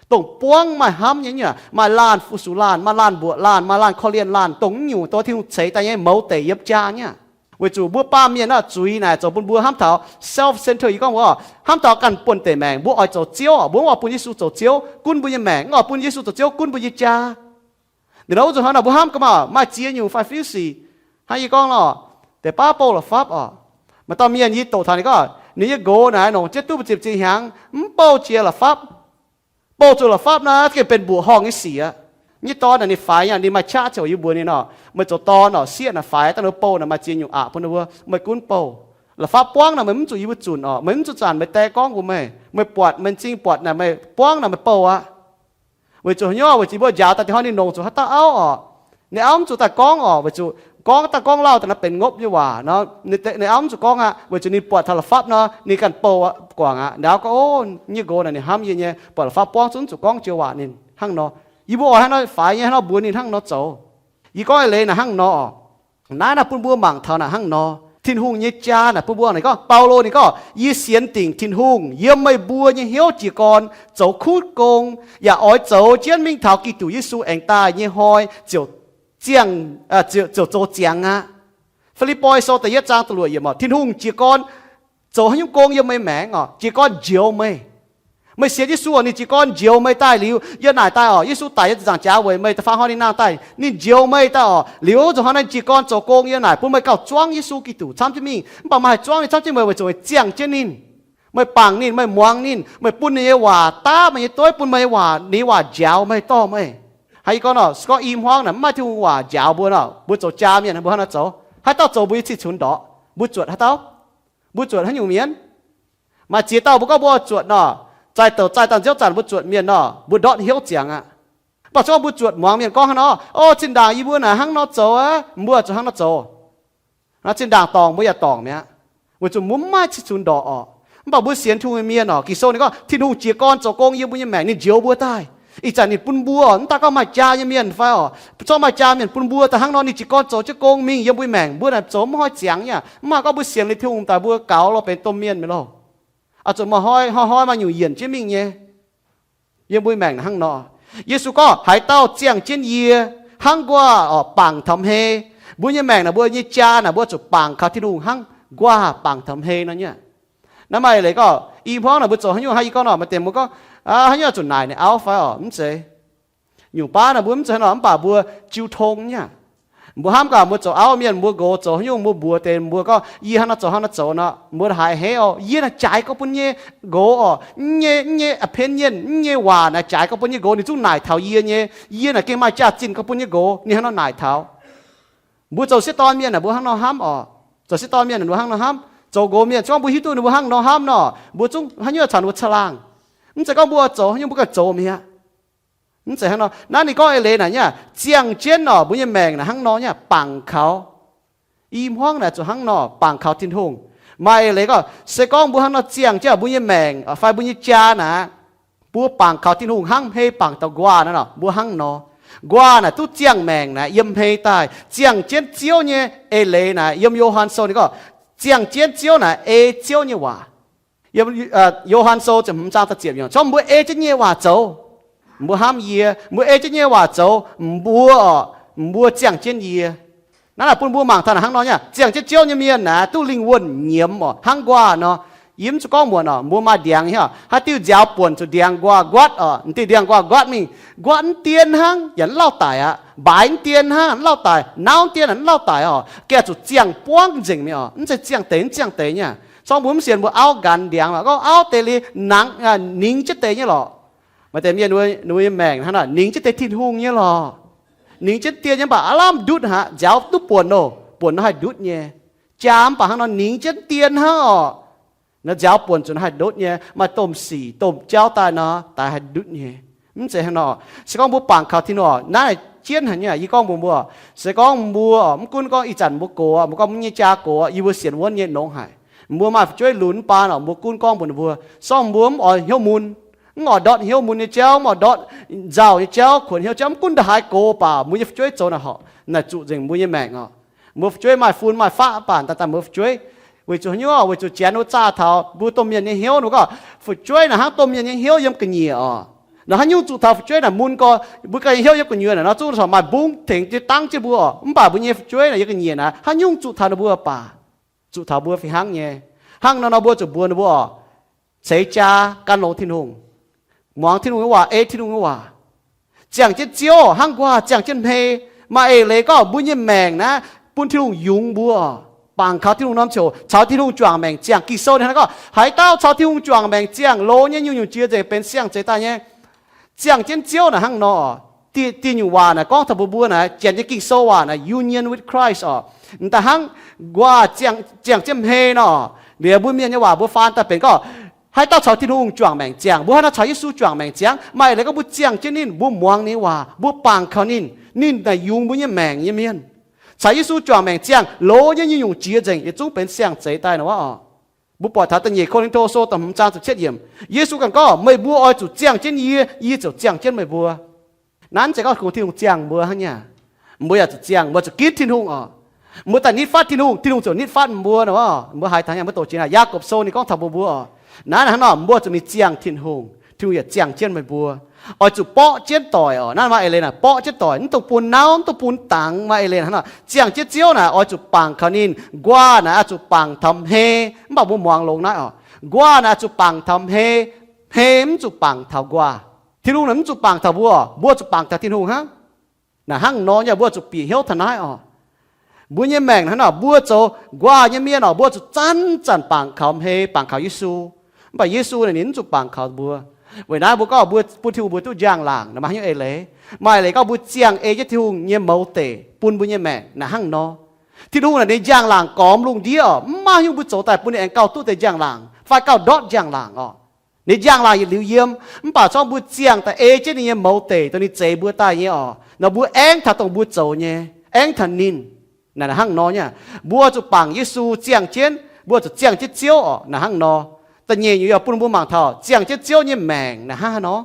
Dongh buangv maaih hnamv nyei, maaih laanh fu-sux laanh, maaih laanh mbuoqc laanh, maaih laanh korv-lienh laanh, dongh naaiv nyungc dongh Tin-Hungh ceix daaih nyei mouz deic yiem jaa nyei. Weic zuqc mbuo baamh mienh naaiv zuiz naaic zoux bun mbuo hnamv taux self-centered, yie gorngv mbuo hnamv taux ganh buonv deic maengc, mbuo oix zoux Ziouv, mbuo mv oix bun Yesu zoux Ziouv gunv mbuo nyei maengc, mv oix bun Yesu zoux Ziouv gunv mbuo nyei jaa. Liuz nor wuov nzunc hnoi naaic mbuo hnamv gaax maah, maaih ziex nyungc fai fiuv sic. Hnangv yie gorngv nor, deix baav bouh la'fapv oc. Maaih dauh mienh yie doqc taux ninh gorngv, ninh nyei nqox naaic longc jienv duqv mbu'ziex ziex hnyangx mv bouh jiex la'fapv. Bouh zuqc la'fapv naaic gengh benx mbuoqc horngh nyei sic aqv. Nyei dorn naaic ninh faix nyei, ninh maaih qaqv ziouc yie mbuox ninh nor, meih zoux dorn oc, sieqv naaic faix daaih ninh bouh naaic maaih ziex nyungc aqc bun ninh mbuo, meih gunv bouh. La'fapv buangv naaic meih mv zuqc yie mbuo zunc oc, meih mv zuqc zanc meih die gorngv mbuox meih, meih buatc, meih m'zing buatc naaic meih buangv naaic meih bouh aqv. Weic zuqc haaix nyungc? Weic zuqc mbuo njaaux daaih dingc hnoi ninh longc zuqc haaix dauh auv oc. Ninh auv mv zuqc daaih gorngv oc, weic zuqc gorngv daaih gorngv lauh daaih naaiv benx ngopv nyei waac nor, ninh auv mv zuqc gorngv aqv, weic zuqc ninh buatc taux la'fapv nor ninh ganh bouh guangc aqv. Ninh auv gorngv, o, nyei nqox naaic ninh hnamv yie nyei, buatc la'fapv buangv zungv zuqc gorngv joux waac ninh hnangv nor. Yie mbuo oix hnangv nor faix nyei hnangv nor mbuox ninh hnangv nor zoux. Yie gorngv eix leiz naaic hnangv nor oc. Naaiv naaic bun mbuo mangc taux naaic hnangv nor, Tin-Hungh nyei jaa naaic bun mbuo, ninh gorngv, Baulo ninh gorngv, yie sienx dingc Tin-Hungh yiem meih mbuo nyei hnyouv jiez gorn zoux kuv gong, yaac oix zoux jienv mingh taux Giduc Yesu aengx daaih nyei hnoi ziouc ziangh, ziouc zoux ziangx aqv. Fi^lipv^poi Sou da'yietv zaang da'luoqc yiemc oc, Tin-Hungh jiez gorn zoux haaix nyungc gong yiem meih maengc oc, jiez gorn njoux meih. Meih sienx Yesu oc, ninh jiez gorn njoux meih daaih liuz yiem naaic daaih oc. Yesu daic yiem ziepc nzaangc jaax weic meih, da'faam hnoi ninh nangh daaih, ninh njoux meih daaih oc. Liuz wuov nzunc hnoi naaiv jiez gorn zoux gong yiem naaic bun meih gauh zuangv Yesu Giduc camv jienv mingh. Mv baac meih haih zuangv ninh camv jienv meih weic zuqc meih ziangh jienv ninh, meih bangc ninh, meih muangx ninh, meih bun ninh nyei waac daav meih nyei dueiv, bun meih nyei waac, ninh nyei waac njaaux meih, dorh meih. Hnangv yie gorngv nor, se gorngv i hmuangv naaic mv maaih Tin-Hungh waac njaaux mbuo nor, mbuo zoux jaa mienh mbuo hnangv naaiv zoux, haaix dauh zoux mbuo nyei cih cunx ndorqc? Mbuo zuotc haaix dauh? Mbuo zuotc haaix nyungc mienh? Maaih ziex dauh mbuo gorngv mbuo zuotc nor, zaih douc zaih dauh nziouv zanc mbuo zuotc mienh nor, mbuo ndortv hnyouv ziangx aqv. Mv baac se gorngv mbuo zuotc muangx mienh gorngv hnangv nor, o, zinh ndaangc yie mbuo naaic hnangv nor zoux aqv, mbuo zuqc hnangv nor zoux. Zinh ndaangc dorngc mbuo yaac dorngc mi'aqv, weic zuqc mbuo mv maaih cih cunx ndorqc oc. Mv baac mbuo sienx Tin-Hungh nyei mienh oc, Ging-Sou ninh gorngv Tin-Hungh jiez gorn zoux gong yiem mbuo nyei maengc, ninh njoux mbuo daaih. Ih zanc ninh bun mbuo oc, mv daaih gorngv maaih jaa nyei mienh fai oc, se gorngv maaih jaa mienh bun mbuo daaih hnangv nor, ninh jiez gorn zoux jienv gong mingh yiem mbuo nyei maengc, mbuo naaic zoux mv hnoi ziangx nyei aqv. Mv maaih gorngv mbuo sienx liuz Tin-Hungh daaih mbuo gaux lorz benx domh mienh mi'aqv loh. Oix zuqc maaih hnoi hnoi maaih nyungc yienc jienv mingh nyei. Yiem mbuo nyei maengc naaic hnangv nor, Yesu gorngv, haaix dauh ziangh jienv yie hnangv nquaah oc, bangc taux hmei. Mbuo nyei maengc naaic, mbuo nyei jaa naaic, mbuo zuqc bangc kaux Tin-Hungh hnangv nquaah bangc taux hmei nor nyei. Naaiv maaih leiz gorngv i hmuangv naaic mbuo zoux haaix nyungc, hnangv yie gorngv nor, maaih deix mbuo gorngv, haaix nyungc zuqc naaic ninh auv fai oc, mv zeiz. Nyungc baav naaic mbuo mv zeiz hnangv nor, mv baac mbuo jiu tong nyei. Mbuo hnamv gaax mbuo zoux auv mienh, mbuo nqox zoux haaix nyungc, mbuo mbuox deix mbuo gorngv, yie hnangv nor zoux, hnangv nor zoux nor, mbuo haiz hei oc, yie naaic jaaix gorngv bun nyei nqox oc, mv nyei, mv nyei opinion, mv nyei waac naaic jaaix gorngv bun nyei nqox, ninh zungv naaic taux yie nyei. Yie naaic gengh maaih jaax-zinh gorngv bun nyei nqox, ninh hnangv nor naaic taux. Mbuo zoux sieqv dorn mienh naaic mbuo hnangv nor hnamv oc. Zoux sieqv dorn mienh naaic mbuo hnangv nor hnamv. Zoux nqox mienh, se gorngv mbuo hiuv duqv ninh mbuo hnangv nor hnamv nor, mbuo zungv haaix nyungc caux ninh mbuo caangh laangh. Mv zeiz gorngv mbuo zoux haaix nyungc mbuo ganh zoux mi'aqv. Mv zeiz hnangv nor. Naaiv ninh gorngv eix leiz naaic nyei, ziangh jienv oc, mbuo nyei maengc naaic hnangv nor nyei, bangc kaux. I hmuangv naaic zuqc hnangv nor bangc kaux Tin-Hungh. Maaih eix leiz gorngv, se gorngv mbuo hnangv nor ziangh jienv mbuo nyei maengc fai mbuo nyei jaa naaic, mbuo bangc kaux Tin-Hungh hnangv hmei bangc taux nquaah naaic nor, mbuo hnangv nor. Nquaah naaic duqv ziangh maengc naaic yiem hmei daaih. Ziangh jienv Ziouv nyei eix leiz naaic, yiem Yo^han Sou ninh gorngv, ziangh jienv Ziouv naaic ei Ziouv nyei waac. Yiem Yo^han Sou ziepc hmz zaang da'ziepc yiemc, se gorngv mbuo ei jienv nyei waac zoux, mbuo hnamv yie. Mbuo ei jienv nyei waac zoux, mbuo oc, mbuo ziangh jienv yie. Naaiv naaic bun mbuo mangc taux naaic hnangv nor nyei, ziangh jienv Ziouv nyei mienh naaic duqv lingh wuonh nyiemz oc, hnangv nquaah nor. Yie mv zuqc gorngv muonc oc, mbuo maaih ndiangx haaix diuh nziaaux buonc zuqc ndiangx nquaah nquatv oc, m'diuh ndiangx nquaah nquatv mingh, nquatv mv dien hnangv yaac mv lauh daic aqv, mbaaix mv dien hnangv mv lauh daic, nauv mv dien mv lauh daic oc, gengh zuqc ziangh buangv nzengc mi'aqv oc. Mv zeiz ziangh deix mv ziangh deix nyei. Se gorngv mbuo mv sienx, mbuo auv nqanx ndiangx lorqc, gorngv auv deix liuz nangx, ningx jienv deix nyei lorqc. Maaih deix mienh ninh mbuo nyei maengc hnangv naaic, ningx jienv deix Tin-Hungh nyei lorqc. Ningx jienv dien nyei, mv baac aav lamh ndutv haic, nziaaux duqv buonc oc, buonc nor haih ndutv nyei. Jaa mv baac hnangv nor ningx jienv dien hnangv oc. Nor nziaaux buonc zuqc nor haih ndutv nyei, maaih domh sic domh jauv daaih nor, daaih haih ndutv nyei. Mv zeiz hnangv nor. Se gorngv mbuo bangc kaux Tin-Hungh oc, naaiv jienv haic nyei. Yie gorngv mbuox mbuo, se gorngv mbuo oc, mv gunv gorngv ih zanc mbuo gox, mbuo gorngv mv nyei jaa gox, yie mbuo sienx wuonv nyei nongx haic. Mbuo maaih fu'jueiv lunx mv baan oc, mbuo gunv gorngv mbuox ninh mbuo, se gorngv mbuo mv oix hnyouv mun, mv oix ndortv hnyouv mun nyei jauv, mv oix ndortv nzauh nyei jauv, kuonx hnyouv jauv, mv gunv ndongc haaix gox baac mbuo nyei fu'jueiv zoux naaic horpc, naaic zuqc nzengc mbuo nyei maengc oc. Mbuo fu'jueiv maaih fun maaih faqv baac daaih daaih mbuo fu'jueiv, weic zuqc haaix nyungc? Weic zuqc janx wuov zaah taux mbuo domh mienh nyei hnyouv, ninh mbuo gorngv fu'jueiv naaic hnangv domh mienh nyei hnyouv yiem ga'nyiec oc. Naaic haaix nyungc zuqc taux fu'jueiv naaic mun gorx, mbuo ganh nyei hnyouv yiem gu'nyuoz naaic nor zungv corc maaih mbungv tengx jienv dangv jienv mbuo oc. Mv baac mbuo nyei fu'jueiv naaic yiem ga'nyiec naaic haaix nyungc zuqc taux ninh mbuo baac, zuqc taux mbuo fih hnangv nyei. Hnangv nor nor mbuo zuqc mbuox ninh mbuo oc, ceix jaa gan longx Tin-Hungh, muangx Tin-Hungh nyei waac, ei Tin-Hungh nyei waac, ziangh jienv Ziouv hnangv nquaah ziangh jienv hmei. Maaih eix leiz gorngv mbuo nyei maengc naaiv bun Tin-Hungh yungz mbuo, bangc kaux Tin-Hungh norm ziouc caux Tin-Hungh juangc maengc ziangh. Ging-Sou ninh hnangv gorngv, haaix dauh caux Tin-Hungh juangc maengc ziangh, loz nyei nyungc-nyungc jiex nzengc, benx siang-zeix daaih nyei. Ziangh jienv Ziouv naaic hnangv nor. Dieh, dieh nyungc waac naaic gorngv taux mbuo, mbuo naaic janx nyei Ging-Sou waac naaic union with Christ oc. M'daaih hnangv nquaah ziangh jienv hmei nor, liuz mbuo mienh nyei waac mbuo faan daaih benx gorngv, haaix dauh caux Tin-Hungh juangc maengc ziangh, mbuo hnangv nor caux Yesu juangc maengc ziangx. Maaih eix leiz gorngv mbuo ziangh jienv ninh, mbuo muangx ninh nyei waac, mbuo bangc kaux ninh, ninh naaic yungz mbuo nyei maengc nyei mienh. Caux Yesu juangc maengc ziangh, loz nyei nyungc-nyungc jiex nzengc, yietc zungv benx siang-zeix daaih nor oc. Mbuo buatc taux da'nyeic Ko^lin^to Sou da'hmz zaang ziepc cietv yiemc, Yesu ganh gorngv, meih mbuo oix zuqc ziangh jienv yie, yie ziouc ziangh jienv meih mbuo. Naaiv zeiz gorngv kungx Tin-Hungh ziangh mbuo hnangv nyei. Mbuo yaac zuqc ziangh, mbuo zuqc ginv Tin-Hungh oc. Mbuo daaih nitv fatv Tin-Hungh, Tin-Hungh ziouc nitv fatv mbuo nor. Mbuo haiz taux nyei, mbuo doqc jiex naaic Yaagorpc Sou ninh gorngv taux mbuo, mbuo oc, naaiv hnangv nor, mbuo zuqc mingh ziangh Tin-Hungh, Tin-Hungh yaac ziangh jienv meih mbuo. Oix zuqc borqv jienv doic oc. Naaiv maaih eix leiz naaic, borqv jienv doic, mv dungx bun nauv, mv dungx bun dangx. Maaih eix leiz hnangv nor, ziangh jienv Ziouv naaic oix zuqc bangc kaux ninh. Nquaah naaic oix zuqc bangc taux hmei, mv baac mbuo muangx longx naaiv oc. Nquaah naaic oix zuqc bangc taux hmei, hmei mv zuqc bangc taux nquaah. Tin-Hungh naaic mv zuqc bangc taux mbuo, mbuo zuqc bangc taux Tin-Hungh hnangv. Naaic hnangv nor nyei, mbuo zuqc bieqc hnyouv taux naaiv oc. Mbuo nyei maengc hnangv nor, mbuo zoux nquaah nyei mienh oc, mbuo zuqc zanc zanc bangc kaux hmei, bangc kaux Yesu. Mv baac Yesu naaic ninh mv zuqc bangc kaux mbuo. Weic naaiv mbuo gorngv mbuo bun Tin-Hungh mbuo duqv njang-laangc, naaic maaih haaix nyungc eix leiz? Maaih eix leiz gorngv mbuo ziangh ei jienv Tin-Hungh nyei mouz deic bun mbuo nyei maengc naaic hnangv nor. Tin-Hungh naaic ninh njang-laangc gormx lungh ndiev oc, mv maaih haaix nyungc mbuo zoux daaih bun ninh aengx gauh duqv deix njang-laangc fai gauh ndortv njang-laangc oc. Ninh njang-laangc yietc liuz yiem, mv baac zorngv mbuo ziangh daaih ei jienv ninh nyei mouz deic dongh ninh zeix mbuo daaih nyei oc, nor mbuo aengv taux dongh mbuo zoux nyei, aengv taux ninh. Naaic hnangv nor nyei, mbuo zuqc bangc Yesu ziangh jienv, mbuo zuqc ziangh jienv Ziouv oc. Naaic hnangv nor, da'nyeic nyungc yaac bun mbuo mangc taux ziangh jienv Ziouv nyei maengc naaic hnangv haaix nor.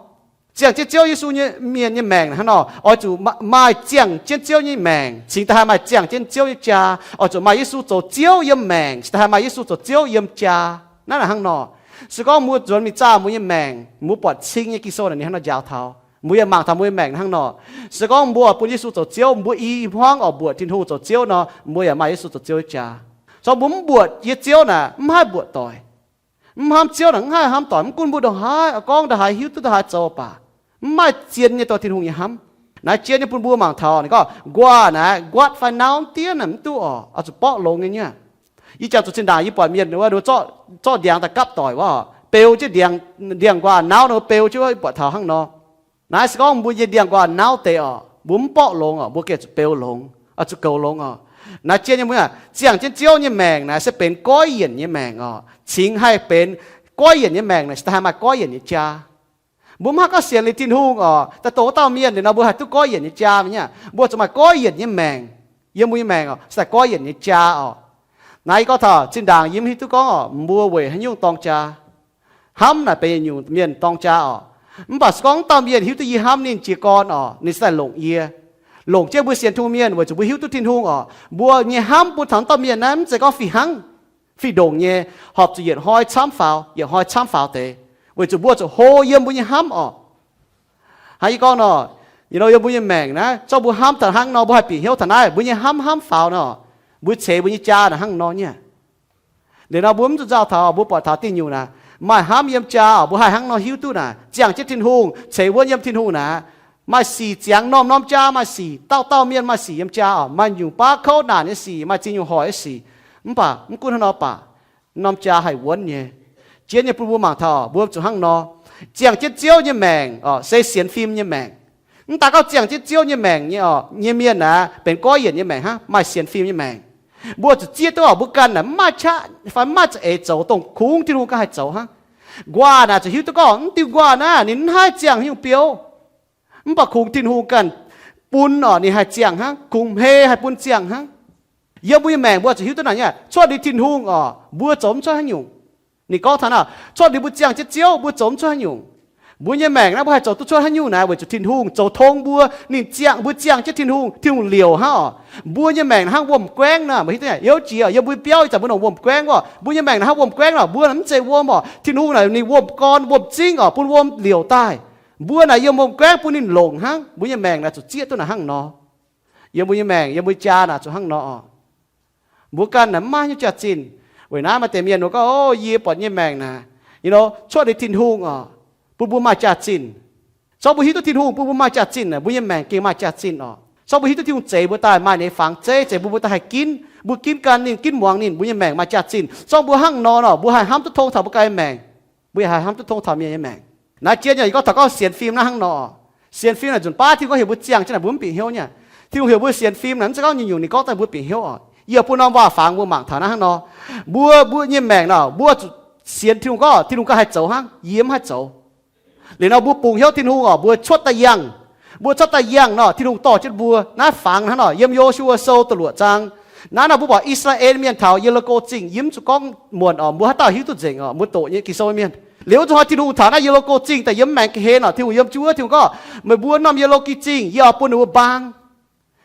Ziangh jienv Ziouv Yesu nyei mienh nyei maengc naaic hnangv nor, oix zuqc ma-, maaih ziangh jienv Ziouv nyei maengc. Cingx daaih haih maaih ziangh jienv Ziouv nyei jaa, oix zuqc maaih Yesu zoux Ziouv yiem maengc, cingx daaih haih maaih Yesu zoux Ziouv yiem jaa. Naaiv naaic hnangv nor. Se gorngv mbuo nzuonx mingh zaah mbuo nyei maengc, mbuo buatc cing nyei Ging-Sou naaic ninh hnangv nor njaaux taux, mbuo yaac mangc taux mbuo nyei maengc hnangv nor. Se gorngv mbuo bun Yesu zoux Ziouv, mbuo i hmuangv oix mbuoqc Tin-Hungh zoux Ziouv nor, mbuo yaac maaih Yesu zoux Ziouv nyei jaax. Se gorngv mbuo mv mbuoqc yie Ziouv naaic, mv haih mbuoqc doic. Mv hnamv Ziouv naaic, mv haih hnamv doic. Mv gunv mbuo ndongc haaix oix gorngv, ndongc haaix hiuv duqv, ndongc haaix zoux baac, mv maaih zien nyei dorh Tin-Hungh nyei hnamv. Naaiv jien nyei bun mbuo mangc taux ninh gorngv nquaah naaic, nquatv fai nauv diev naaic mv duqv oc, oix zuqc borqv longx nyei nyei. Yie jangx zuqc zinh ndaangc yie buatc mienh wuov, ninh zorqv ndiangx daaih gapv doic wuov, beu jienv ndiangx, ndiangx-nquaah nauv ninh beu jienv wuov, buatc taux hnangv nor. Naaiv se gorngv mbuo nyei ndiangx-nquaah nauv deix oc, mbuo mv borqv longx oc, mbuo gengh zuqc beu longx, zuqc goux longx oc. Naaiv jien nyei mbuo ziangh jienv Ziouv nyei maengc naaic se benx goiv yienc nyei maengc oc. Cingx haih benx goiv yienc nyei maengc naaic, se daaih haih maaih goiv yienc nyei jaa. Mbuo mv haih gorngv sienx liuz Tin-Hungh oc, daaih dongh wuov dauh mienh liuz nor mbuo haih duqv goiv yienc nyei jaa nyei aqv. Mbuo zuqc maaih goiv yienc nyei maengc. Yiem mbuo nyei maengc oc, se daaih goiv yienc nyei jaa oc. Naaiv yie gorngv taux zinh ndaangc yie mv hiuv duqv gorngv oc, mbuo weic haaix nyungc dorng jaa. Hnamv naaic benx yietc nyungc mienh dorng jaa oc. Mv baac se gorngv wuov dauh mienh hiuv duqv yie hnamv ninh jiez gorn oc, ninh se daaih longc yie, longc jienv mbuo sienx Tin-Hungh mienh weic zuqc mbuo hiuv duqv Tin-Hungh oc. Mbuo nyei hnamv bun taux wuov dauh mienh naaiv mv zeiz gorngv fih hnangv, fih ndongc nyei, horpc zuqc yietc hnoi camv faaux, yietc hnoi camv faaux deix, weic zuqc mbuo zuqc hlo yiem mbuo nyei hnamv oc. Hnangv yie gorngv nor, yiem mbuo nyei maengc naaiv, zorqv mbuo hnamv taux hnangv nor, mbuo haih bieqc hnyouv taux naaiv, mbuo nyei hnamv hnamv faaux nor, mbuo ceix mbuo nyei jaa naaic hnangv nor nyei. Liuz nor mbuo mv zuqc nzauh taux, mbuo buatc taux diuh nyungc naaic, maaih hnamv yiem jaa oc, mbuo haih hnangv nor hiuv duqv naaic, ziangh jienv Tin-Hungh, ceix wuonv yiem Tin-Hungh naaic, maaih sic ziangx norm-norm jaa, maaih sic dauh dauh mienh maaih sic yiem jaa oc, maaih nyungc baav kouv naanc nyei sic, maaih ziex nyungc hoic nyei sic. Mv baac mv gunv hnangv nor baac, norm jaa haih wuonv nyei. Jien nyei bun mbuo mangc taux mbuo zuqc hnangv nor, ziangh jienv Ziouv nyei maengc oc, se sienx fim nyei maengc. Mv daaih gorngv ziangh jienv Ziouv nyei maengc nyei oc, nyei mienh naaic benx goiv yienc nyei maengc hnangv, maaih sienx fim nyei maengc. Mbuo zuqc zieqv duqv oc, mbuo ganh naaic mv maaih qaqv fai mv maaih za'eix zoux dongh kungx Tin-Hungh ganh haih zoux hnangv. Nquaah naaic zuqc hiuv duqv gorngv mv diuh nquaah naaiv ninh mv haih ziangh haaix nyungc biouv. Mv baac kungx Tin-Hungh ganh bun oc, ninh haih ziangh hnangv, kungx hmei haih bun ziangh hnangv. Yiem mbuo nyei maengc mbuo zuqc hiuv duqv naaic nyei, cuotv liuz Tin-Hungh oc, mbuo zoux mv cuotv haaix nyungc. Ninh gorngv taux naaic, cuotv liuz mbuo ziangh jienv Ziouv, mbuo zoux mv cuotv haaix nyungc. Mbuo nyei maengc naaiv mbuo haih zoux duqv cuotv haaix nyungc naaic, weic zuqc Tin-Hungh zoux tong mbuo. Ninh ziangh, mbuo ziangh jienv Tin-Hungh, Tin-Hungh liouc hnangv oc. Mbuo nyei maengc naaic hnangv wuom-guaengv naaic, mbuo hiuv duqv nyei, youz jiex yiem mbuo biauv ih zanc mbuo nongc wuom-guaengv oc. Mbuo nyei maengc naaic hnangv wuom-guaengv oc, mbuo naaic mv zeiz wuom oc. Tin-Hungh naaic ninh wuom gorn wuom-zingv oc, bun wuom liouc daaih. Mbuo naaic yiem wuom-guaengv bun ninh longc hnangv. Mbuo nyei maengc naaic zuqc zieqv duqv naaic hnangv nor. Yiem mbuo nyei maengc, yiem mbuo jaa naaic zuqc hnangv nor oc. Mbuo ganh naaic mv maaih haaix nyungc jaax-zinh. Weic naaiv maaih deix mienh gorngv, o, yie buatc nyei maengc naaic, you know, cuotv liuz Tin-Hungh oc, bun mbuo maaih jaax-zinh. Zorqv mbuo hiuv duqv Tin-Hungh bun mbuo maaih jaax-zinh naaic, mbuo nyei maengc gengh maaih jaax-zinh oc. Zorqv mbuo hiuv duqv Tin-Hungh zeix mbuo daaih, maaih ninh nyei fangx zeiv zeix mbuo, mbuo daaih haih ginv, mbuo ginv ganh ninh, ginv muangx ninh, mbuo nyei maengc maaih jaax-zinh. Zorqv mbuo hnangv nor nor, mbuo haih hnamv duqv tong taux mbuo ganh nyei maengc. Mbuo yaac haih hnamv duqv tong taux mienh nyei maengc. Naaiv jien yaac gorngv taux gorngv sienx fim naaiv hnangv nor. Sienx fim naaic nzunc baav Tin-Hungh gorngv heuc mbuo ziangh jienv naaic mbuo mv bieqc hnyouv nyei. Tin-Hungh heuc mbuo sienx fim naaic mv zeiz gorngv nyungc-nyungc ninh gorngv daaih mbuo bieqc hnyouv oc. Yie bun norm waac-fangx mbuo mangc taux naaiv hnangv nor. Mbuo, mbuo nyei maengc nor, mbuo zuqc sienx Tin-Hungh gorngv Tin-Hungh ganh haih zoux hnangv, yie mv haih zoux. Liuz nor mbuo bungx hnyouv Tin-Hungh oc, mbuo cuotv daaih yangh. Mbuo cuotv daaih yangh nor, Tin-Hungh dorh jienv mbuo. Naaiv fangx hnangv nor, yiem Yo^su^waa Sou da'luoqc zaang. Naaiv nor mbuo buatc I^saa^laa^en mienh taux Ye^li^ko Zingh yiem zuqc gorngv muonc oc, mbuo haaix dauh hiuv duqv nzengc oc, mbuo doqc nyei Ging-Sou mienh. Liuz zuqc hnoi Tin-Hungh taux naaiv Ye^li^ko Zingh daaih yiem maengx ga'hlen oc, Tin-Hungh yiem jienv wuov, Tin-Hungh gorngv, meih mbuo norm Ye^li^ko Zingh, yie oix bun ninh mbuo mbaang.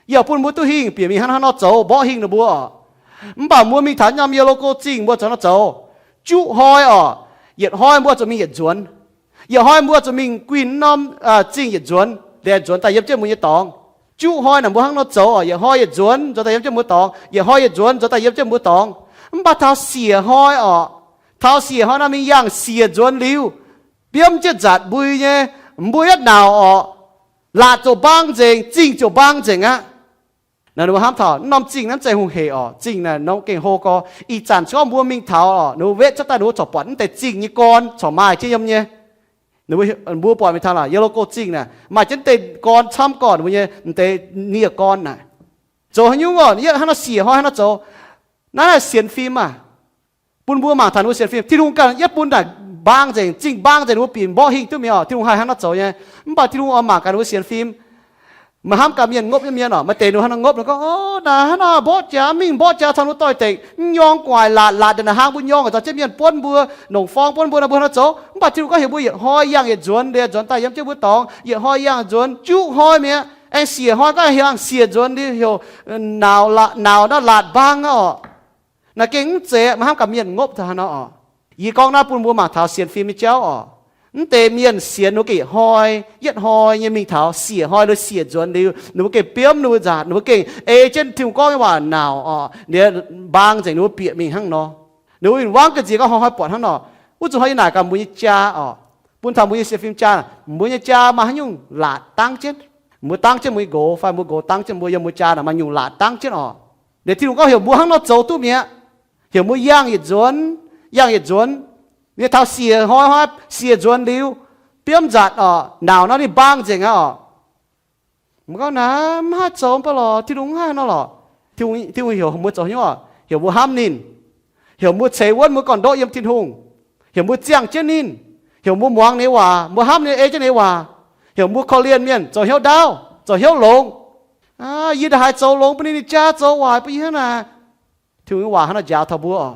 Yie oix bun mbuo duqv hingh, bieqc mingh hnangv haaix nor zoux, mborqv hingh ninh mbuo oc. Mv baac mbuo mingh taux norm Ye^li^ko Zingh mbuo zoux nor zoux. Juqv hnoi oc, yietc hnoi mbuo zuqc mingh yietc nzuonx. Yietc hnoi mbuo zuqc mingh guinh norm zingh yietc nzuonx, laengz nzuonx daaih yiem jienv mbuo nyei dorngx. Juqv hnoi naaic mbuo hnangv nor zoux oc, yietc hnoi yietc nzuonx nzuonx daaih yiem jienv mbuo dorngx, yietc hnoi yietc nzuonx nzuonx daaih yiem jienv mbuo dorngx. Mv baac taux siec hnoi oc, taux siec hnoi nor mingh yangh siec nzuonx liuz, biomv jienv nzatc mbui nyei, mbuo yietv nauc oc, laatc ziouc mbaang nzengc, zingh ziouc mbaang nzengc aqv. Naaiv mbuo hnamv taux norm zingh naaiv mv zeiz hungh hec oc. Zingh naaic norm gengh hlo gorx. Ih zanc se gorngv mbuo mingh taux oc, ninh mbuo wetv cuotv daaih ninh mbuo corc buatc mv deix zingh nyei gorn corc maaih jienv yiem nyei. Mbuo buatc mingh taux naaic Ye^li^ko Zingh naaic maaih jienv deix gorn camv gorn mbuo nyei, mv deix nie gorn naaic. Zoux haaix nyungc oc, yie hnangv nor siec hnoi hnangv nor zoux. Naaiv naaic sienx fim aah. Bun mbuo mangc taux ninh mbuo sienx fim. Tin-Hungh ganh yie bun naaic mbaang nzengc, zingh mbaang nzengc, ninh mbuo bieqc mborqv hingh duqv mi'aqv oc. Tin-Hungh haih hnangv nor zoux nyei. Mv baac Tin-Hungh oix mangc gaax ninh mbuo sienx fim. Meih hnamv gaax mienh ngopv nyei mienh oc, maaih deix ninh hnangv nor ngopv, ninh gorngv, o, naaic hnangv nor mborqv jaax mingh, mborqv jaax caux ninh mbuo doix-dekc, mv nyorng gu'nguaaic laatc, laatc ndongc naaic hnangv mbuo nyorng oix caux jienv mienh buonv mbuo, nongc forng buonv mbuo nor, mbuo hnangv nor zoux. Mv baac Tin-Hungh gorngv heuc mbuo yietc hnoi yangh yietc nzuonx, liuz nzuonx daaih yiem jienv mbuo dorngx, yietc hnoi yangh nzuonx, juqv hnoi mi'aqv, aengx siec hnoi gorngv heuc siec nzuonx liuz heuc nauz, nauz nor laatc mbaang aqv oc. Naaic gengh mv zeiz, meih hnamv gaax mienh ngopv taux haaix nor oc. Yie gorngv naaiv bun mbuo mangc taux sienx fim nyei jauv oc. Mv deix mienh sienx ninh mbuo gengh hnoi, yietv hnoi nyei mingh taux siec hnoi, ninh siec nzuonx liuz, ninh mbuo gengh biomv ninh mbuo nzaatc, ninh mbuo gengh ei jienv Tin-Hungh gorngv nyei waac nauc oc, ninh mbaang nzengc ninh mbuo bieqc mingh hnangv nor. Ninh mbuo win-wangv ga'nziex gorngv hnoi-hnoi buatc hnangv nor. Wuov zanc hnoi yie naaic gaax mbuo nyei jaa oc, bun taux mbuo nyei sienx fim jaa, mbuo nyei jaa maaih haaix nyungc laatc dangv jienv. Mbuo dangv jienv mbuo nyei nqox fai mbuo nqox dangv jienv mbuo, yiem mbuo jaa naaic maaih nyungc laatc dangv jienv oc. Liuz Tin-Hungh gorngv heuc mbuo hnangv nor zoux duqv mi'aqv. Heuc mbuo yangh yietc nzuonx, yangh yietc nzuonx, mienh taux siec hnoi hnoi, siec nzuonx liuz, biomv nzaatc oc, nauc nor ninh mbaang nzengc aqv oc. Mbuo gorngv naaic mv haih zoux mv baac lorqc, Tin-Hungh mv haih nor lorqc. Tin-Hungh heuc mbuo zoux hnyouv oc, heuc mbuo hnamv ninh, heuc mbuo ceix wuonv mbuo gorn-ndoqv yiem Tin-Hungh, heuc mbuo ziangh jienv ninh, heuc mbuo muangx ninh nyei waac, mbuo hnamv ninh, ei jienv ninh nyei waac, heuc mbuo korv-lienh mienh zoux hnyouv ndaauv, zoux hnyouv longx. Yie ndongc haaix zoux longx bun ninh, ninh jaa zoux waaic bun yie hnangv naaic. Tin-Hungh nyei waac hnangv nor njaaux taux mbuo oc.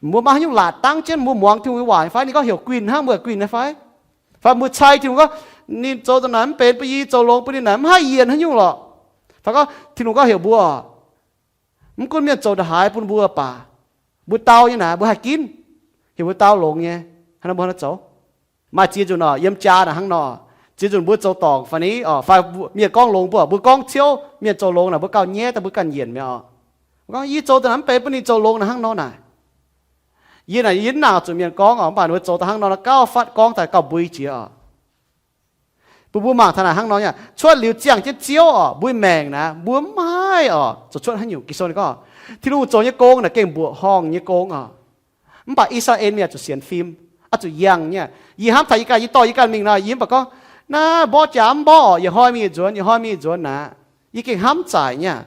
Mbuo maaih haaix nyungc laatc dangv jienv mbuo muangx Tin-Hungh nyei waac fai? Ninh gorngv heuc guinh hnangv, mbuo guinh naaiv fai? Fai mbuo cai Tin-Hungh gorngv, ninh zoux daaih naaic mv benx bun yie, zoux longx bun ninh naaic mv haih yienc haaix nyungc lorqc. Fai gorngv Tin-Hungh gorngv heuc mbuo oc, mv gunv mienh zoux ndongc haaix bun mbuo baac, mbuo dau nyei naaic mbuo haih ginv, heuc mbuo dau longx nyei, hnangv naaiv mbuo hnangv nor zoux. Maaih ziex nzunc oc, yiem jaa naaic hnangv nor. Ziex nzunc mbuo zoux dorngc fai ni oc, fai mienh gorngv longx mbuo, mbuo gorngv ciouv, mienh zoux longx naaic mbuo gauh nyaiv daaih mbuo ganh yienc mi'aqv oc. Mbuo gorngv yie zoux daaih naaic mv benx bun ninh zoux longx naaic hnangv nor naaic. Yie naaic yie mv nangc zuqc mienh gorngv oc, mv baac ninh mbuo zoux daaih hnangv nor, gauh fatv gorngv daaih gauh mbui jiex oc. Bun mbuo mangc taux naaic hnangv nor nyei, cuotv liuz ziangh jienv Ziouv oc, mbuo maengc naaic mbuo mv maaih oc, zoux cuotv haaix nyungc. Ging-Sou ninh gorngv, Tin-Hungh zoux nyei gong naaic gengh mbuoqc horngh nyei gong oc. Mv baac I^saa^laa^en mienh zuqc sienx fim, oix zuqc yangh nyei. Yie hnamv taux yie ganh, yie dorh yie ganh mingh nor, yie mv baac gorngv, naaiv mborqv jaax mv mborqv oc, yietc hnoi mingh yietc nzuonx, yietc hnoi mingh yietc nzuonx naaic, yie gengh hnamv zaic nyei.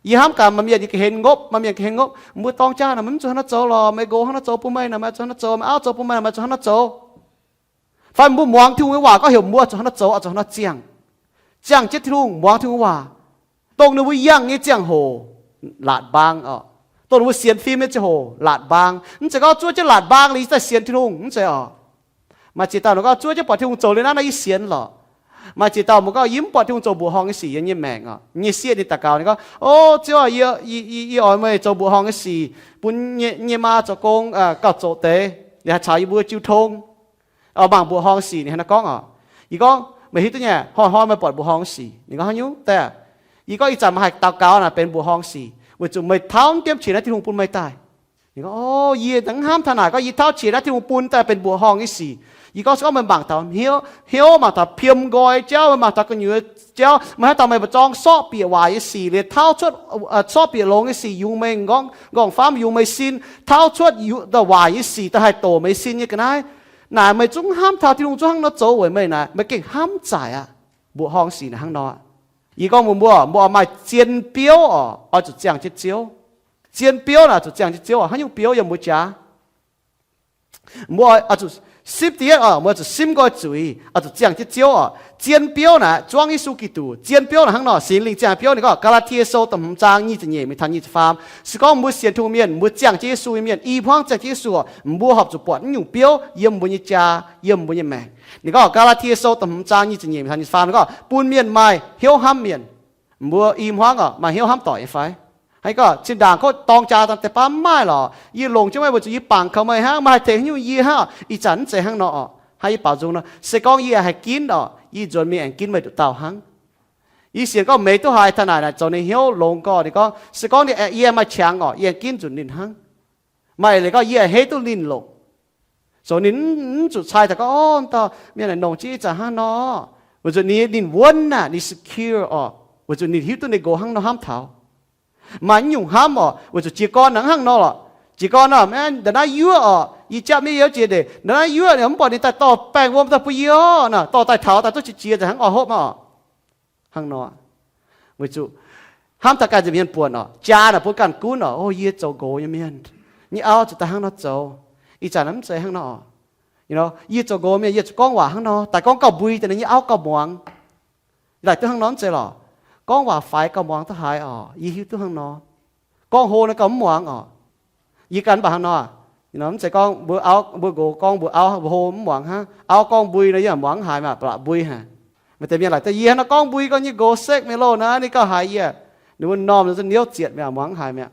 Yie hnamv gaax maaih mienh yie gengh henv ngopv, maaih mienh gengh henv ngopv, mbuo dorng jaa naaic maiv zuqc hnangv naaiv zoux lorqc, meih nqox hnangv naaiv zoux bun meih naaic, meih zuqc hnangv naaiv zoux, meih auv zoux bun meih naaic, meih zuqc hnangv naaiv zoux. Fai mbuo muangx Tin-Hungh nyei waac gorngv heuc mbuo zuqc hnangv naaiv zoux, oix zuqc hnangv naaiv ziangh. Ziangh jienv Tin-Hungh, muangx Tin-Hungh waac, dongh ninh mbuo yangh nyei ziangh hoc laatc mbaang oc. Dongh ninh mbuo sienx fim nyei ziangh hoc laatc mbaang. Mv zeiz gorngv zuov jienv laatc mbaang liuz yie daaih sienx Tin-Hungh, mv zeiz oc. Maaih ziex dauh ninh gorngv zuov jienv buatc Tin-Hungh zoux liuz naaiv nor yie sienx lorqc. Maaih ziex dauh mbuo gorngv yie mv buatc Tin-Hungh zoux mbuoqc horngh nyei sic yiem nyei maengc oc. Nyei sieqv ninh daux gaux ninh gorngv, O Ziouv, yie oix meih zoux mbuoqc horngh nyei sic, bun nyei maa zoux gong gauh zoqc deix, ninh haih caux yie mbuo jiu tong. Mangc mbuoqc horngh sic ninh hnangv naaiv gorngv oc. Yie gorngv, Meih hiuv duqv nyei, hnoi-hnoi meih buatc mbuoqc horngh sic. Ninh gorngv, Haaix nyungc daaih? Yie gorngv, Ih zanc meih haih daux gaux naaic benx mbuoqc horngh sic weic zuqc meih tauv diemv qiex naaiv Tin-Hungh bun meih daaih. Ninh gorngv, O, yie mv hnamv taux naaic gorngv yie tauv qiex naaiv Tin-Hungh bun daaih benx mbuoqc horngh nyei sic. Yie gorngv, Se gorngv meih mangc taux hnyouv, hnyouv mangc taux piem nqoi jauv, meih mangc taux gu'nyuoz jauv, meih hnamv taux meih mbu'zorng sortv bieqc waaic nyei sic liuz tauv cuotv, sortv bieqc longx nyei sic yungz meih nqorngv, nqorngv-famv yungz meih sin, tauv cuotv waaic nyei sic daaih haih doqc meih sin nyei ga'naaiv. Naaic meih zungv hnamv taux Tin-Hungh zungv hnangv nor zoux weic meih naaic, meih gengh hnamv zaic aqv. Mbuoqc horngh sic naaic hnangv nor. Yie gorngv mbuox mbuo, mbuo oix maaih zien biouv oc, oix zuqc ziangh jienv Ziouv. Zien biouv naaic zuqc ziangh jienv Ziouv oc. Haaix nyungc biouv yiem mbuo jaax? Mbuo oix zuqc simv diev oc, mbuo zuqc simv nqoi zuiz, oix zuqc ziangh jienv Ziouv oc. Zien biouv naaic zuangv Yesu Giduc. Zien biouv naaic hnangv nor, Singx Lingh ziangh biouv. Ninh gorngv Gaa^laa^tie Sou da'hmz zaang nyic ziepc nyeic mingh taux nyic ziepc faam, se gorngv mbuo sienx Tin-Hungh mienh, mbuo ziangh jienv Yesu nyei mienh, i hmuangv ziangh jienv Yesu oc, mbuo horpc zuqc buatc naaiv nyungc biouv yiem mbuo nyei jaa, yiem mbuo nyei maengc. Ninh gorngv Gaa^laa^tie Sou da'hmz zaang nyic ziepc nyeic mingh taux nyic ziepc faam, ninh gorngv bun mienh maaih hnyouv hnamv mienh. Mbuo i hmuangv oc, maaih hnyouv hnamv doic nyei fai? Hnangv gorngv zinh ndaangc kov dorng jaa daaih deix baav mv maaih lorqc. Yie longc jienv meih weic zuqc yie bangc kaux meih hnangv, meih haih tengx haaix nyungc yie hnangv. Ih zanc mv zeiz hnangv nor oc. Hnangv yie baaux nzung nor, se gorngv yie haih ginv oc, yie nzuonx mingh aengx ginv meih nduqc dauh hnangv. Yie sienx gorngv meih duqv haiz taux naaic, naaic zoux ninh hnyouv longx gorx. Ninh gorngv, se gorngv ninh, yie maaih qangx oc, yie aengx ginv nzunc ninh hnangv. Maaih leiz gorngv yie aengx heiv duqv ninh longc. Zoux ninh mv zuqc cai daaih gorngv, O, dauh mienh naaic nongc jienv ih zanc hnangv nor. Weic zuqc ninh, ninh wuonv naaic, ninh secure oc, weic zuqc ninh hiuv duqv ninh nqox hnangv nor hnamv taux. Maaih naaiv nyungc hnamv oc, weic zuqc jiez gorn naaic hnangv nor lorqc. Jiez gorn naaic, nda'naaiv yuoqv oc, yie japv miev youz jiex ndeic, nda'naaiv yuoqv naaic mv buatc ninh daaih dorh baengh wuom daaih bun yie oc, naaic dorh daaih taux daaih duqv qiex jiez nzengc hnangv oix hopv oc. Hnangv nor, weic zuqc hnamv taux ganh nza'hmien buonc oc, jaa naaic bun ganh gunv oc. O, yie zoux nqox nyei mienh, nyei auv zuqc daaih hnangv nor zoux. Ih zanc naaic mv zeiz hnangv nor oc. Yie zoux nqox mienh, yie zuqc gorngv waac hnangv nor, daaih gorngv gauh mbui daaih ninh nyei auv gauh muangx. Laaic duqv hnangv nor mv zeiz lorqc. Gorngv waac faix gauh muangx duqv haiz oc, yie hiuv duqv hnangv nor. Gorngv hlo naaiv gauh mv muangx oc. Yie ganh mv baac hnangv nor, mv zeiz gorngv mbuo auv, mbuo nqox gorngv mbuo auv mbuo hlo mv muangx hnangv. Auv gorngv mbui nor yie muangx mv haiz, mv baac ba'laqc mbui haic. Maaih deix mienh laaic duqv yie hnangv nor gorngv mbui, gorngv nyei nqox sekv mi'aqv loh naaiv, ninh gauh haiz yie. Ninh mbuo m'normh ninh zungv niouv zietc mi'aqv, muangx mv haiz mi'aqv.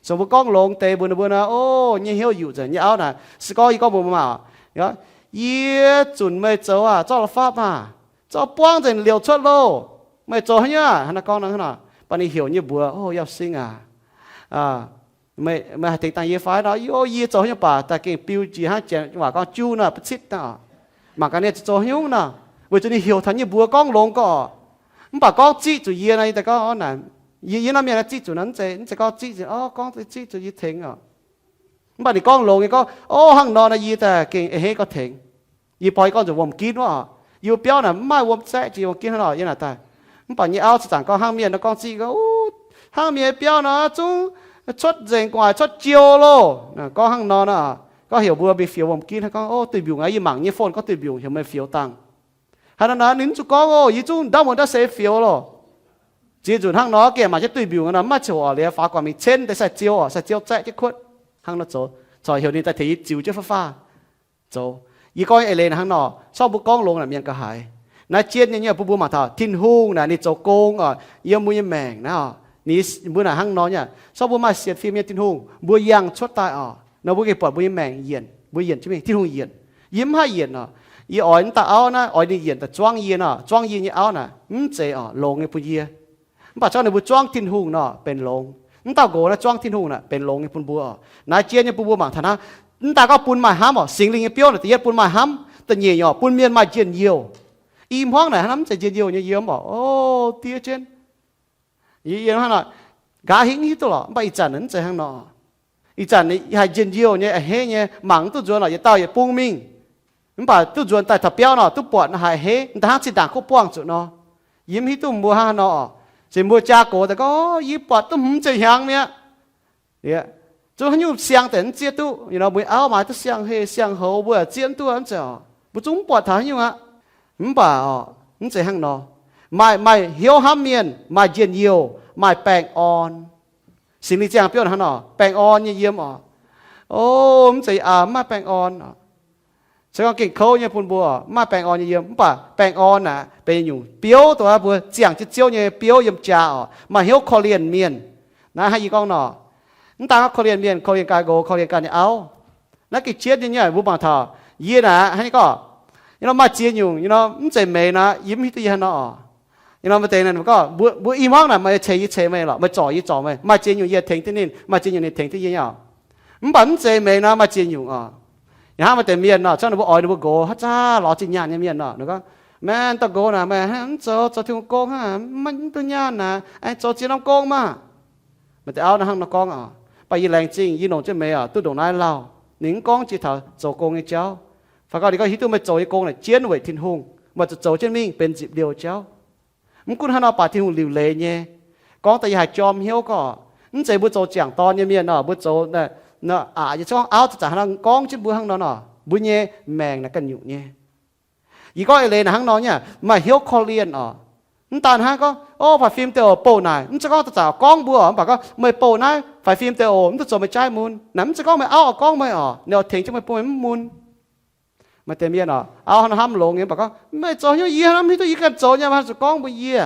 Zoux mbuo gorngv longx deix mbuox ninh mbuo nor, o, nyei hnyouv yuqc nzengc nyei auv naaic. Se gorngv yie gorngv mbuox meih maah, yie zunc meih zoux aac, zorqv la'fapv maah, zorqv buangv nzengc liouc cuotv loh. Meih zoux haaix nyungc aac? Hnangv naaiv gorngv nor, baac ninh heuc nyei mbuox, o, ยอดเยี่ยม aac, meih haih tengx dangh yie fai nor? O, yie zoux haaix nyungc baac daaih gengh biu jiex hnangv janx waac gorngv juv nor, ba'citv nor. Mangc gaax ninh zoux haaix nyungc nor, weic zuqc ninh heuc taux nyei mbuox gorngv longx gorx. Mv baac gorngv ziqv zuqc yie nor, yie daaih gorngv, o, naaic, yie, yie nor mienh ziqv zuqc nor, mv zeiz, mv zeiz gorngv ziqv zuqc, o, gorngv ziqv zuqc yie tengx oc. Mv baac ninh gorngv longx nyei gorngv, o, hnangv nor nor yie daaih gengh a'hneiv gorngv tengx. Yie boi gorngv nzunc wuom-ginv wuov oc. Yie biauv naaic mv maaih wuom zaeqv jiex wuom-ginv hnangv nor, yie naaic daaih. Mv baac nyei auv ziqv zaangc gorngv hnangv mienh nor gorngv ziqv gorngv, hnangv mienh biauv nor zungv cuotv nzengc gu'nguaaic cuotv jiou loh. Gorngv hnangv nor nor, gorngv heuc mbuo mingh fioux wuom-ginv hnangv gorngv, o, duih mbiungc aac, yie mangc nyei phone gorngv duih mbiungc heuc meih fioux dangh. Haaix nor naaic ninh zuqc gorngv, o, yie zungv ndaamv muonz ndaamv seix fioux loh. Ziex nzunc hnangv nor, gengh mangc jienv duih mbiungc nor, mv maaih ziangh hoc liuz faaux guangc mingh cen deix sai-ziou oc, sai-zieu zaeqv jienv kuotv. Hnangv nor zoux, corc heuc ninh daaih tengx yie ziux jienv fav faah zoux. Yie gorngv eix leiz naaic hnangv nor, sortv mbuo gorngv longx naaic mienh gauh haiz. Naaiv jienv nyei nyei mbuo mbuo mangc taux Tin-Hungh naaic ninh zoux gong oc, yiem mbuo nyei maengc naaiv oc, ninh mbuo naaic hnangv nor nyei. Sortv mbuo maaih sienx fim nyei Tin-Hungh, mbuo yangh cuotv daaih oc, nor mbuo gengh buatc mbuo nyei maengc yienc, mbuo yienc jienv mingh, Tin-Hungh yienc. Yie mv haih yienc oc. Yie oix mv dauh auv naaiv oix ninh yienc daaih zuangv yie nor, zuangv yie nyei auv naaic mv zeiz oc longx nyei bun yie. Mv baac zorqv ninh mbuo zuangv Tin-Hungh nor benx longx. Mv dauh nqox naaiv zuangv Tin-Hungh naaic benx longx nyei bun mbuo oc. Naaiv jienv nyei bun mbuo mangc taux hnangv. Mv daaih gorngv bun maaih hnamv oc, Singx Lingh nyei biouv naaic da'yietv bun maaih hnamv, da'nyeic oc bun mienh maaih njien-youh. I hmuangv naaic hnamv mv zeiz njien-youh nyei yiem oc, o, diev jienv. Yie hnangv nor, nqa'haav hingv hiuv duqv lorqc, mv baac ih zanc mv zeiz hnangv nor. Ih zanc haih njien-youh nyei, a'hneiv nyei, mangc mv duqv nzuonx lorqc, yietc dauh yietc bung mingh. Mv baac duqv nzuonx daaih taux biauv nor, duqv buatc nor haih a'hneiv, da'hnangv zinh ndaangc kuv buangh zuqc nor. Yie mv hiuv duqv mbuo hnangv haaix nor oc. Se mbuo jaa gox daaih gorngv, yie buatc duqv hmz ziepc hnyangx mi'aqv. Zungv haaix nyungc siang deix mv zieqv duqv. Nor mbuo auv maaiz duqv siang-heh siang-houz mbuo zieqv mv duqv mv zeiz oc. Mbuo zungv mv buatc taux haaix nyungc aqv. Mv baac oc, mv zeiz hnangv nor. Maaih, maaih hnyouv hnamv mienh, maaih njien-youh, maaih baengh orn. Singx Lingh ziangh biouv hnangv nor, baengh orn nyei yiem oc. O, mv zeiz aa, mv maaih baengh orn oc. Se gorngv gengh kouv nyei bun mbuo oc, mv maaih baengh orn nyei yiem, mv baac baengh orn naaic benx nyungc biouv dongh mbuo ziangh jienv Ziouv nyei biouv yiem jaa oc, maaih hnyouv korv-lienh mienh. Naaiv hnangv yie gorngv nor, mv daan gorngv korv-lienh mienh, korv-lienh ganh nqox, korv-lienh ganh nyei auv. Naaiv gengh jienv nyei nyei, mbuo mangc taux yie naaic hnangv nyei gorngv, yie nor maaih ziex nyungc, yie nor mv zeiz meih nor, yie mv hiuv duqv yie hnangv nor oc. Yie nor maaih deix gorngv, mbuo i hmuangv naaic meih ceix yie ceix meih lorqc, meih zorc yie zorc meih, maaih ziex nyungc yie tengx duqv ninh, maaih ziex nyungc ninh tengx duqv yie nyei oc. Mv baac mv zeiz meih nor maaih ziex nyungc oc. Yaac hnangv maaih deix mienh nor, zorqv ninh mbuo oix ninh mbuo nqox haaix zanc lorz zinh nyaanh nyei mienh nor, ninh gorngv, Meih dauh nqox naaic, meih hnangv mv zoux, zoux Tin-Hungh gong hnangv, mv duqv nyaanh naaic, aengx zoux ziex norm gong maah! Maaih deix auv naaiv hnangv nor gorngv oc. Mv baac yie laengz zingh yie longc jienv meih oc, duqv ndongc naaiv lauh. Ninh mv gorngv jiex taux zoux gong nyei jauv. Fai gorngv ninh gorngv hiuv duqv meih zoux nyei gong naaic jienv weic Tin-Hungh, meih zuqc zoux jienv mingh benx nzipc liouh jauv. Mv gunv hnangv nor baac Tin-Hungh liuc leiz nyei. Gorngv daaih yie haiz jorm hnyouv gorngv, mv zeiz mbuo zoux ziangh dorn nyei mienh nor, mbuo zoux aqc nyei, gorngv auv zanc-zanc hnangv nor gorngv jienv mbuo hnangv nor nor, mbuo nyei maengc naaic ganh nyungc nyei. Yie gorngv eix leiz naaic hnangv nor nyei, maaih hnyouv korv-lienh oc. Mv daan hnangv gorngv, o, faix fim deix oc, bouh naaic, mv zeiz gorngv zanc-zanc gorngv mbuo oc, mv baac gorngv meih bouh naaiv faix fim deix oc, mv duqv zoux meih jaaiv mun. Naaiv mv zeiz gorngv meih auv oix gorngv meih oc, ninh oix tengx jienv meih bun meih mv mun. Maaih deix mienh oc, auv hnangv nor hnamv longx nyei, mv baac gorngv, Meih zoux hnyouv yie hnangv, mv hiuv duqv yie ganh zoux nyei, mv zuqc gorngv mbuox yie.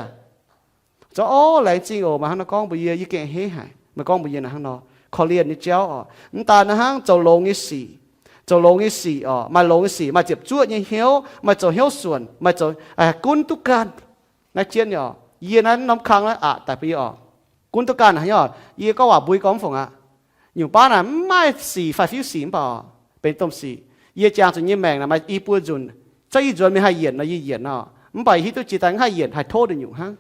Zoux, o, laengz zingh oc, meih hnangv nor gorngv mbuox yie, yie gengh a'hneiv haic meih gorngv mbuox yie naaic hnangv nor. Korv-lienh nyei jauv oc, mv daan hnangv zoux longx nyei sic, zoux longx nyei sic oc, maaih longx nyei sic, maaih ziepc zuoqv nyei hnyouv, maaih zoux hnyouv suonc, maaih zoux, gunv duqv ganh. Naaiv jienv nyei oc, yie naaiv norm kang naaiv aqc daic bun yie oc. Gunv duqv ganh hnangv nyei oc, yie gorngv waac mbuo gorngv mv fungc aqv. Nyungc baav naaic mv maaih sic, faix-fiuv sic mv baac oc, benx domh sic. Yie jangx zuqc nyei maengc naaic maaih i buo nzunc, zorqv yie nzuonx mingh haih yienc nor yie yienc nor, mv baac yie hiuv duqv jiex daaih mv haih yienc, haih tov nduqc nyungc hnangv.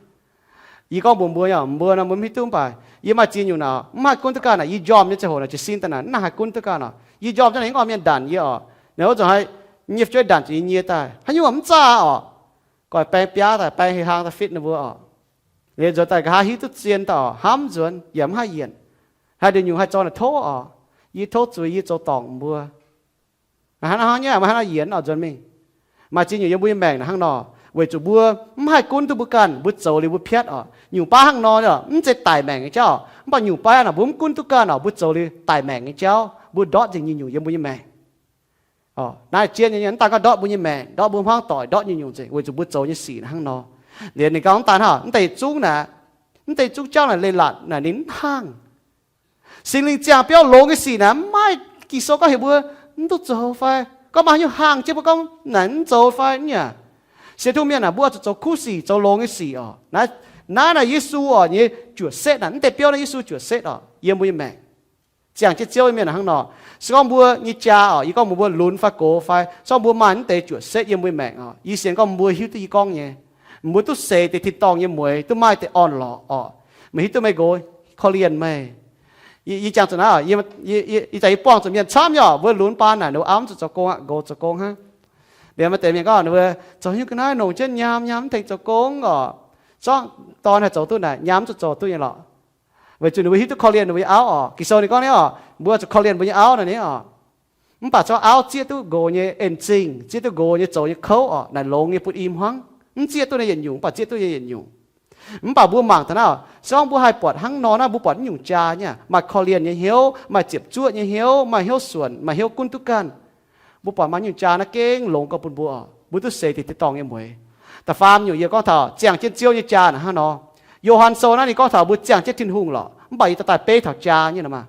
Yie gorngv mbuox mbuo, mbuo nor mbuo mv hiuv duqv, mv baac yie maaih ziex nyungc naaic mv haih gunv duqv ganh naaic, yie njormh nyei ziangh hoc naaic jiez sin daaih naaic mv haih gunv duqv ganh oc. Yie njormh jienv naaic yie gorngv mienh ndanc yie oc, naaic wuov zanc haih nyiev jueiv ndanc zuqc yie nyie daaih, haaix nyungc mv zaah oc. Goiv baeng biaav daaih, baeng hei hlang daaih fitv ninh mbuo oc. Liuz nzuonx daaih nqa'haav hiuv duqv zien daaih oc, hnamv nzuonx yaac mv haih yienc. Haih nduqc nyungc haih zorqv naaic tov oc. Yie tov zuiz yie zoux dorngc mbuo. Hnangv naaiv hnangv nyei, maiv hnangv naaiv yienc oc, nzuonx mingh. Maaih ziex nyungc yiem mbuo nyei maengc naaic hnangv nor, weic zuqc mbuo mv haih gunv duqv mbuo ganh, mbuo zoux liuz mbuo piatv oc. Nyungc baav hnangv nor, mv zeiz daic maengc nyei jauv, mv baac nyungc baav naaic mbuo mv gunv duqv ganh oc, mbuo zoux liuz daic maengc nyei jauv, mbuo ndortv nzengc nyungc-nyungc yiem mbuo nyei maengc. Naaiv jienv nyei, mv daan gorngv ndortv mbuo nyei maengc, ndortv mbuo hmuangv doic, ndortv nyungc-nyungc nzengc, weic zuqc mbuo zoux nyei sic hnangv nor. Liuz ninh gorngv mv daan hnangv, mv deix zungv naaic, mv deix zungv jauv naaic leiz-latc naaic ninh mv hnangv. Singx Lingh ziangh biauv longx nyei sic naaic, mv maaih Ging-Sou gorngv heuc mbuo mv duqv zoux fai? Gorngv maaih haaix nyungc hangh jienv mbuo gorngv naaic mv zoux fai? Mv nyungc. Sienx Tin-Hungh mienh naaic, mbuo zuqc zoux kuv sic, zoux longx nyei sic oc. Naaiv, naaiv naaic Yesu oc nyei juoqc setv naaic, mv deix biouv naaiv Yesu juoqc setv oc, yiem mbuo nyei maengc. Ziangh jienv Ziouv nyei mienh hnangv nor. Se gorngv mbuo nyei jaa oc, yie gorngv mbuo lunx fai gox fai, se gorngv mbuo maaih mv deix juoqc setv yiem mbuo nyei maengc oc, yie sienx gorngv mbuo hiuv duqv yie gorngv nyei. Mbuo duqv seix deix tin-dorngh nyei mueix, duqv maaih deix orn-lorqc oc. Meih hiuv duqv meih nqox korv-lienh meih. Yie, yie jangx zuqc naaiv, yie, yie, yie, yie zaqc yie buangh zuqc mienh camv nyei oc, mbuo lunx baan naaic, ninh mbuo auv mv zuqc zoux gong aqv, nqox zoux gong hnangv. Liemh maaih deix mienh gorngv ninh mbuo zoux haaix nyungc ga'naaiv nongc jienv nyaam, nyaam mv tengx zoux gong oc. Zorqv dorn haih zoux duqv naaic, nyaam mv zuqc zoux duqv nyei lorqc. Weic zuqc ninh mbuo hiuv duqv korv-lienh ninh mbuo nyei auv oc. Ging-Sou ninh gorngv nyei oc, mbuo zuqc korv-lienh mbuo nyei auv naaic nyei oc. Mv baac zorqv auv zieqv duqv nqox nyei en zingh, zieqv duqv nqox nyei zoux nyei kouv oc, naaic longx nyei bun i hmuangv. Mv zieqv duqv naaiv yietc nyungc, mv baac zieqv duqv nyei yietc nyungc. Mv baac mbuo mangc taux naaiv, se gorngv mbuo haih buatc hnangv nor naaiv, mbuo buatc naaiv nyungc jaa nyei, maaih korv-lienh nyei hnyouv, maaih ziepc zuoqv nyei hnyouv, maaih hnyouv suonc, maaih hnyouv gunv duqv ganh. Mbuo buatc maaih nyungc jaa naaiv gengh longx gauh bun mbuo oc. Mbuo duqv seix deix tin-dorngh nyei mueix. Da'faam nyungc yie gorngv taux ziangh jienv Ziouv nyei jaa naaic hnangv nor. Yo^han Sou naaiv ninh gorngv taux mbuo ziangh jienv Tin-Hungh lorqc, mv baac yie dorh daaih beiv taux jaa nyei nor maah.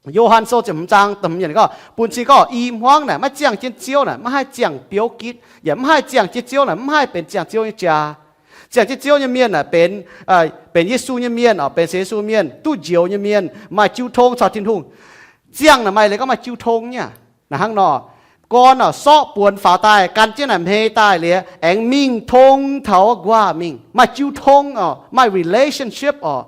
Yo^han Sou ziepc hmz zaang da'hmz yiemc ninh gorngv, bun cing gorngv i hmuangv naaic maiv ziangh jienv Ziouv naaic, maiv haih ziangh biouv gitv, yaac mv haih ziangh jienv Ziouv naaic, mv haih benx ziangh Ziouv nyei jaa. Ziangh jienv Ziouv nyei mienh naaic benx, benx Yesu nyei mienh oc, benx sienx Yesu mienh, duqv njoux nyei mienh, maaih jiu tong caux Tin-Hungh. Ziangh naaic maaih leiz gorngv maaih jiu tong nyei aqv. Naaic hnangv nor, gorn oc, sorqv buonx faaux daaih, gan jienv naaic hmei daaih liuz, aengx mingh tong taux nquaah mingh, maaih jiu tong oc, maaih relationship oc.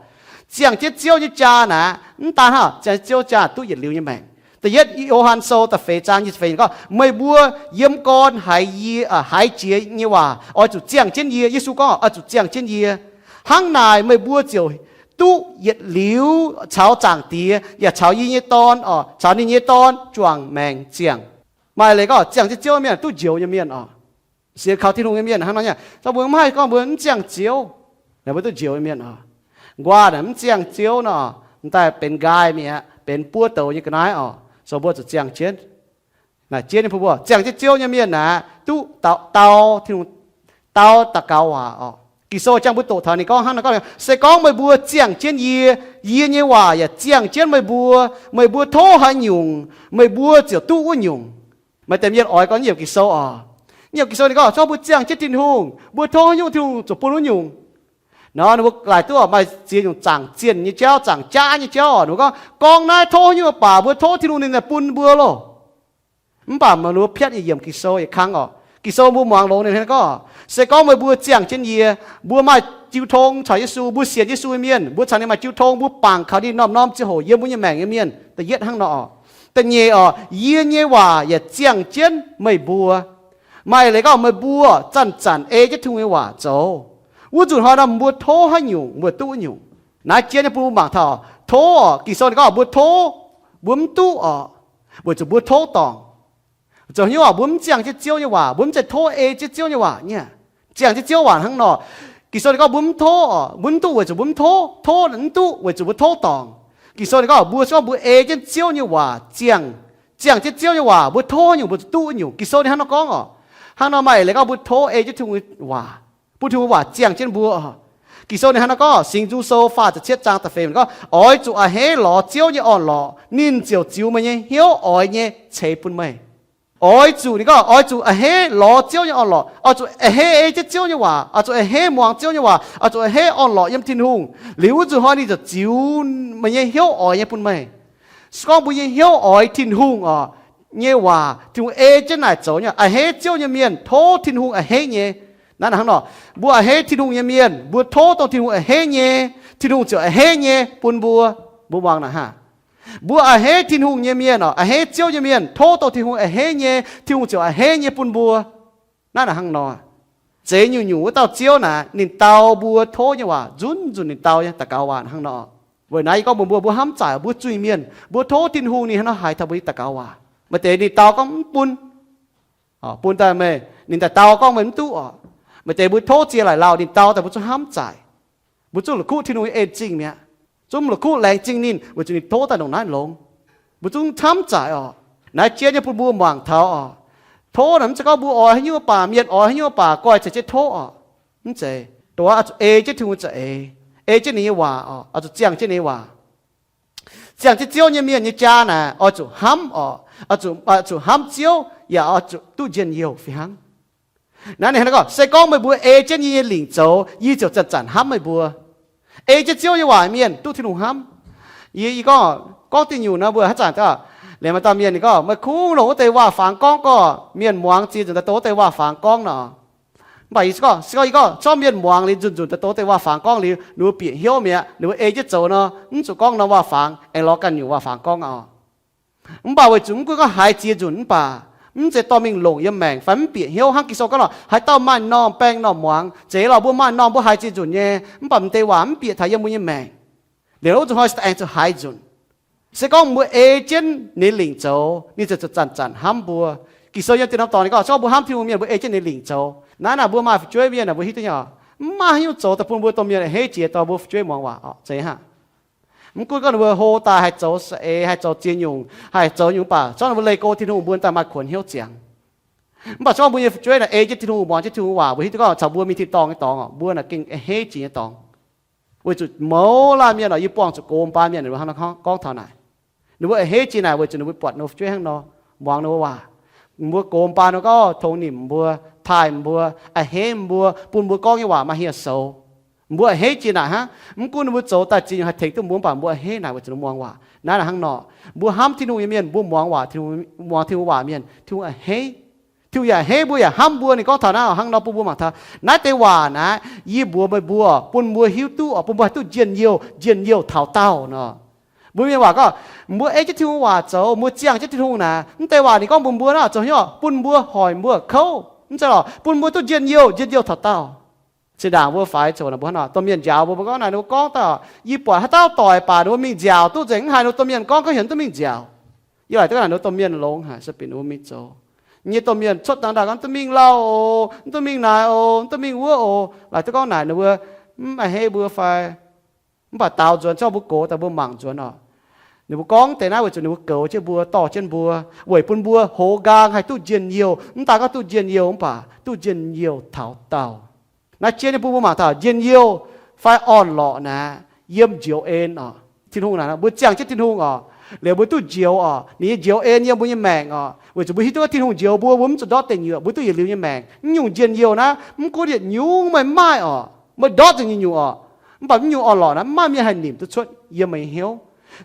Ziangh jienv Ziouv nyei jaa naaic, mv daan hnangv ziangh jienv Ziouv jaa duqv yietc liuz nyei maengc. Da'yietv Yo^han Sou da'feix zaang nyic ziepc feix gorngv, meih mbuo yiem gorn haiz yie, haiz jiex nyei waac oix zuqc ziangh jienv yie. Yesu gorngv oix zuqc ziangh jienv yie. Hnangv naaic meih mbuo ziouc duqv yietc liuz caux Zaangc Diex yaac caux yie nyei Dorn oc, caux ninh nyei Dorn juangc maengc ziangh. Maaih leiz gorngv ziangh jienv Ziouv mienh duqv njoux nyei mienh oc. Sienx kaux Tin-Hungh nyei mienh hnangv nor nyei. Zorqv mbuo mv haih gorngv mbuo mv ziangh Ziouv, mbuo duqv njoux nyei mienh oc. Nquaah naaic mv ziangh Ziouv nor, m'daaih benx nqaai mi'aqv, benx buov douz nyei ga'naaiv oc. So mbuo zuqc ziangh jienv. Naaic jienv nyei bun mbuo ziangh jienv Ziouv nyei mienh naaic duqv dau, dau, Tin-Hungh dau daux gaux waac oc. Ging-Sou jangx mbuo doqc taux ninh gorngv hnangv nor gorngv, se gorngv meih mbuo ziangh jienv yie, yie nyei waac yaac ziangh jienv meih mbuo. Meih mbuo tov haaix nyungc, meih mbuo ziouc duqv wuov nyungc. Maaih deix mienh oix gorngv nyei yiemc Ging-Sou oc. Nyei yiemc Ging-Sou ninh gorngv, zorqv mbuo ziangh jienv Tin-Hungh, mbuo tov haaix nyungc Tin-Hungh ziouc bun wuov nyungc. Nor ninh mbuo laaic duqv maaih ziex nyungc zaangc zienh nyei jauv, zaangc jaav nyei jauv oc. Ninh mbuo gorngv, gorngv naaiv tov haaix nyungc baac mbuo tov Tin-Hungh ninh ziouc bun mbuo loh. Mv baac mbuo piatv yiemc Ging-Sou yietc kang oc. Ging-Sou mbuo muangx longx ninh gorngv, se gorngv meih mbuo ziangh jienv yie, mbuo maaih jiu tong caux Yesu, mbuo sienx Yesu nyei mienh, mbuo caux ninh maaih jiu tong, mbuo bangc kaux ninh norm-norm ziangh hoc yiem mbuo nyei maengc nyei mienh. Da'yietv hnangv nor oc. Da'nyeic oc, yie nyei waac yaac ziangh jienv meih mbuo. Maaih leiz gorngv meih mbuo zanc-zanc ei jienv Tin-Hungh nyei waac zoux, wuov nzunc hnoi nor mbuo tov haaix nyungc mbuo duqv wuov nyungc. Naaiv jienv nyei bun mbuo mangc taux tov oc. Ging-Sou ninh gorngv mbuo tov, mbuo mv duqv oc, weic zuqc mbuo tov dorngc. Zoux hnyouv oc, mbuo mv ziangh jienv Ziouv nyei waac, mbuo mv zeiz tov ei jienv Ziouv nyei waac nyei. Ziangh jienv Ziouv waac hnangv nor. Ging-Sou ninh gorngv mbuo mv tov oc, mbuo mv duqv weic zuqc mbuo mv tov, tov mv duqv weic zuqc mbuo tov dorngc. Ging-Sou ninh gorngv mbuo se gorngv mbuo ei jienv Ziouv nyei waac ziangh, ziangh jienv Ziouv nyei waac, mbuo tov haaix nyungc mbuo zuqc duqv wuov nyungc. Ging-Sou ninh hnangv nor gorngv oc. Hnangv nor maaih leiz gorngv mbuo tov ei jienv Tin-Hungh nyei waac, bun Tin-Hungh nyei waac ziangh jienv mbuo oc. Ging-Sou ninh hnangv nor gorngv, Singx Nzung Sou faah ziepc cietv zaang da'feix gorngv, oix zuqc a'hneiv lorz Ziouv nyei orn-lorqc, ninh ziouc ziux meih nyei hnyouv oix nyei ceix bun meih. Oix zuqc, ninh gorngv oix zuqc a'hneiv lorz Ziouv nyei orn-lorqc, oix zuqc a'hneiv ei jienv Ziouv nyei waac, oix zuqc a'hneiv muangx Ziouv nyei waac, oix zuqc a'hneiv orn-lorqc yiem Tin-Hungh. Liuz wuov nzunc hnoi ninh ziouc ziux meih nyei hnyouv oix nyei bun meih. Se gorngv mbuo nyei hnyouv oix Tin-Hungh oc, nyei waac, Tin-Hungh ei jienv naaic zoux nyei, a'hneiv Ziouv nyei mienh tov Tin-Hungh a'hneiv nyei. Naaiv hnangv nor, mbuo a'hneiv Tin-Hungh nyei mienh, mbuo tov dongh Tin-Hungh a'hneiv nyei, Tin-Hungh ziouc a'hneiv nyei bun mbuo. Mbuo muangx naaic hnangv. Mbuo a'hneiv Tin-Hungh nyei mienh oc, a'hneiv Ziouv nyei mienh, tov dongh Tin-Hungh a'hneiv nyei, Tin-Hungh ziouc a'hneiv nyei bun mbuo. Naaiv naaic hnangv nor. Zeiz nyungc-nyungc wuov dauh Ziouv naaic, ninh dau mbuo tov nyei waac, nzunc-nzunc ninh dau nyei daux gaux waac hnangv nor. Weic naaiv yie gorngv mbuox mbuo, mbuo hnamv zaaic, mbuo zuiz-mienh, mbuo tov Tin-Hungh ninh hnangv nor haiz taux mbuo nyei daux gaux waac. Maaih deix ninh dau gorngv mv bun, bun daaih meih, ninh daaih dau gorngv meih mv duqv oc. Maaih deix mbuo tov ziex laaic lauh ninh dau daaih mbuo zungv hnamv zaaic. Mbuo zungv la'kuqv Tin-Hungh nyei en zingh mi'aqv. Zungv la'kuqv laengz zingh ninh weic zuqc ninh tov daaih ndongc naaiv longx. Mbuo zungv hnamv zaaic oc. Naaiv jienv nyei bun mbuo muangc taux oc. Tov naaic mv zeiz gorngv mbuo oix haaix nyungc baac, mienh oix haaix nyungc baac, goiv ceix jienv tov oc. Mv zeiz. Dongh wuov oix zuqc ei jienv Tin-Hungh za'eix, ei jienv ninh nyei waac oc, oix zuqc ziangh jienv ninh nyei waac. Ziangh jienv Ziouv nyei mienh nyei jaa naaic oix zuqc hnamv oc, oix zuqc, oix zuqc hnamv Ziouv yaac oix zuqc duqv njien-youh fih hnangv. Naaiv ninh gorngv, se gorngv meih mbuo ei jienv yie nyei lingc zoux, yie ziouc zanc-zanc hnamv meih mbuo. Ei jienv Ziouv nyei waac mienh duqv Tin-Hungh hnamv. Yie, yie gorngv, gorngv diuh nyungc nor mbuo haaix zanc, liemh maaih dauh mienh ninh gorngv, meih kungx longc wuov deix waac-fangx gorngv gorqv, mienh muangx ziex nzunc daaih dongh wuov deix waac-fangx gorngv nor. Mv baac yie gorngv, se gorngv yie gorngv zorqv mienh muangx liuz nzunc nzunc daaih dongh wuov deix waac-fangx gorngv liuz, ninh mbuo bieqc hnyouv mi'aqv, ninh mbuo ei jienv zoux nor, mv zuqc gorngv norm waac-fangx, aengx lorz ganh nyungc waac-fangx gorngv aqv. Mv baac weic zuqc mv gunv gorngv haiz ziex nzunc mv baac, mv zeiz dorh mingh longc yiem maengc fai mv bieqc hnyouv hnangv Ging-Sou gorngv nor, haaix dauh maaih normh baeng normh muangx. Zeiz lorqc, mbuo maaih normh mbuo haiz ziex nzunc nyei, mv baac m'deix waac mv bieqc taux yiem mbuo nyei maengc. Liuz wuov zuqc hnoi se aengx zuqc haiz nzunc. Se gorngv mbuo ei jienv ninh lingc zoux, ninh ziouc zanc-zanc hnamv mbuo. Ging-Sou yiem dieh norm dorngx ninh gorngv, se gorngv mbuo hnamv Tin-Hungh mienh, mbuo ei jienv ninh lingc zoux. Naaiv naaic mbuo maaih fu'jueiv mienh naaic, mbuo hiuv duqv nyei oc, mv maaih haaix nyungc zoux daaih bun mbuo domh mienh a'hneiv jiex dorh mbuo fu'jueiv muangx waac oc, zeiz hnangv. Mv gunv gorngv ninh mbuo hlo daaih haih zoux saeng-eix, haih zoux ziex nyungc, haih zoux nyungc, mv baac zorqv ninh mbuo leih go Tin-Hungh, mbuo daaih maaih kuonx hnyouv ziangx. Mv baac zorqv mbuo nyei fu'jueiv naaic ei jienv Tin-Hungh, muangx jienv Tin-Hungh waac, mbuo hiuv duqv gorngv caux mbuo mingh tin-dorngh nyei dorngx oc, mbuo naaic gengh a'hneiv jiex nyei dorngx. Weic zuqc mouz laanh mienh oc, yie buangh zuqc gox mbaan mienh ninh mbuo hnangv nor gorngv taux naaic. Ninh mbuo a'hneiv jiex naaic weic zuqc ninh mbuo buatc ninh mbuo fu'jueiv hnangv nor, muangx ninh mbuo waac. Mbuo gox mbaan ninh mbuo gorngv tongx nimc mbuo, taaih mbuo, a'hneiv mbuo, bun mbuo gorngv nyei waac maaih hieh soux. Mbuo a'hneiv jiex naaic hnangv. Mv gunv ninh mbuo zoux daaih ziex nyungc haih tengx duqv mbuo, mv baac mbuo a'hneiv naaic weic zuqc ninh mbuo muangx waac. Naaiv naaic hnangv nor, mbuo hnamv Tin-Hungh nyei mienh, mbuo muangx waac, muangx Tin-Hungh waac mienh, Tin-Hungh a'hneiv. Tin-Hungh yaac a'hneiv mbuo yaac hnamv mbuo. Ninh gorngv taux naaiv hnangv nor bun mbuo mangc taux naaiv deix waac naaiv, yie mbuox meih mbuo bun mbuo hiuv duqv oc, bun mbuo haih duqv njien-youh, njien-youh taux daauh nor. Mbuo mienh waac gorngv, mbuo ei jienv Tin-Hungh waac zoux, mbuo ziangh jienv Tin-Hungh naaic, mv deix waac ninh gorngv mbuox mbuo naaic zoux hnyouv oc, bun mbuo hoic mbuo kouv, mv zeiz lorqc, bun mbuo duqv njien-youh, njien-youh taux daauh. Zinh ndaangc mbuo faix coc naaic mbuo hnangv nor, domh mienh njaaux mbuo, mbuo gorngv naaic ninh mbuo gorngv daaih, yie buatc haaix dauh doic baac ninh mbuo mingh nziaauc duqv nzengc, mv haiz ninh mbuo domh mienh gorngv, gorngv heuc mv duqv mingh nziaauc. Yie laaic duqv gorngv naaic ninh mbuo domh mienh longx haic, se bieqc ninh mbuo mingh zoux. Nyei domh mienh cuotv dangh daaih gorngv mv duqv mingh lauh oc, mv duqv mingh naaic oc, mv duqv mingh wuov oc, laaic duqv gorngv naaic ninh mbuo mv a'hneiv mbuo fai. Mv baac daaux nzuonx zorqv mbuo gox daaih mbuo mangc nzuonx oc. Ninh mbuo gorngv deix naaiv weic zuqc ninh mbuo goux jienv mbuo, dorh jienv mbuo, weic bun mbuo hoz nqaang haih duqv njien-youh. Mv daaih gorngv duqv njien-youh mv baac duqv njien-youh taux daauh. Naaiv jien nyei bun mbuo mangc taux njien-youh fai orn-lorqc naaic yiem njoux en oc. Tin-Hungh naaic, mbuo ziangh jienv Tin-Hungh oc, liuz mbuo duqv njoux oc, ninh nyei njoux en yiem mbuo nyei maengc oc. Weic zuqc mbuo hiuv duqv Tin-Hungh njoux mbuo, mbuo mv zuqc ndortv deic nyuoqc, mbuo duqv yietc liuz nyei maengc. Mv nyungc njien-youh naaiv mv gunv yietc nyungc meih maaih oc, meih ndortv nzengc nyungc-nyungc oc, mv baac mv nyungc orn-lorqc naaiv mv maaih mienh haih nimc duqv cuotv yiem meih nyei hnyouv.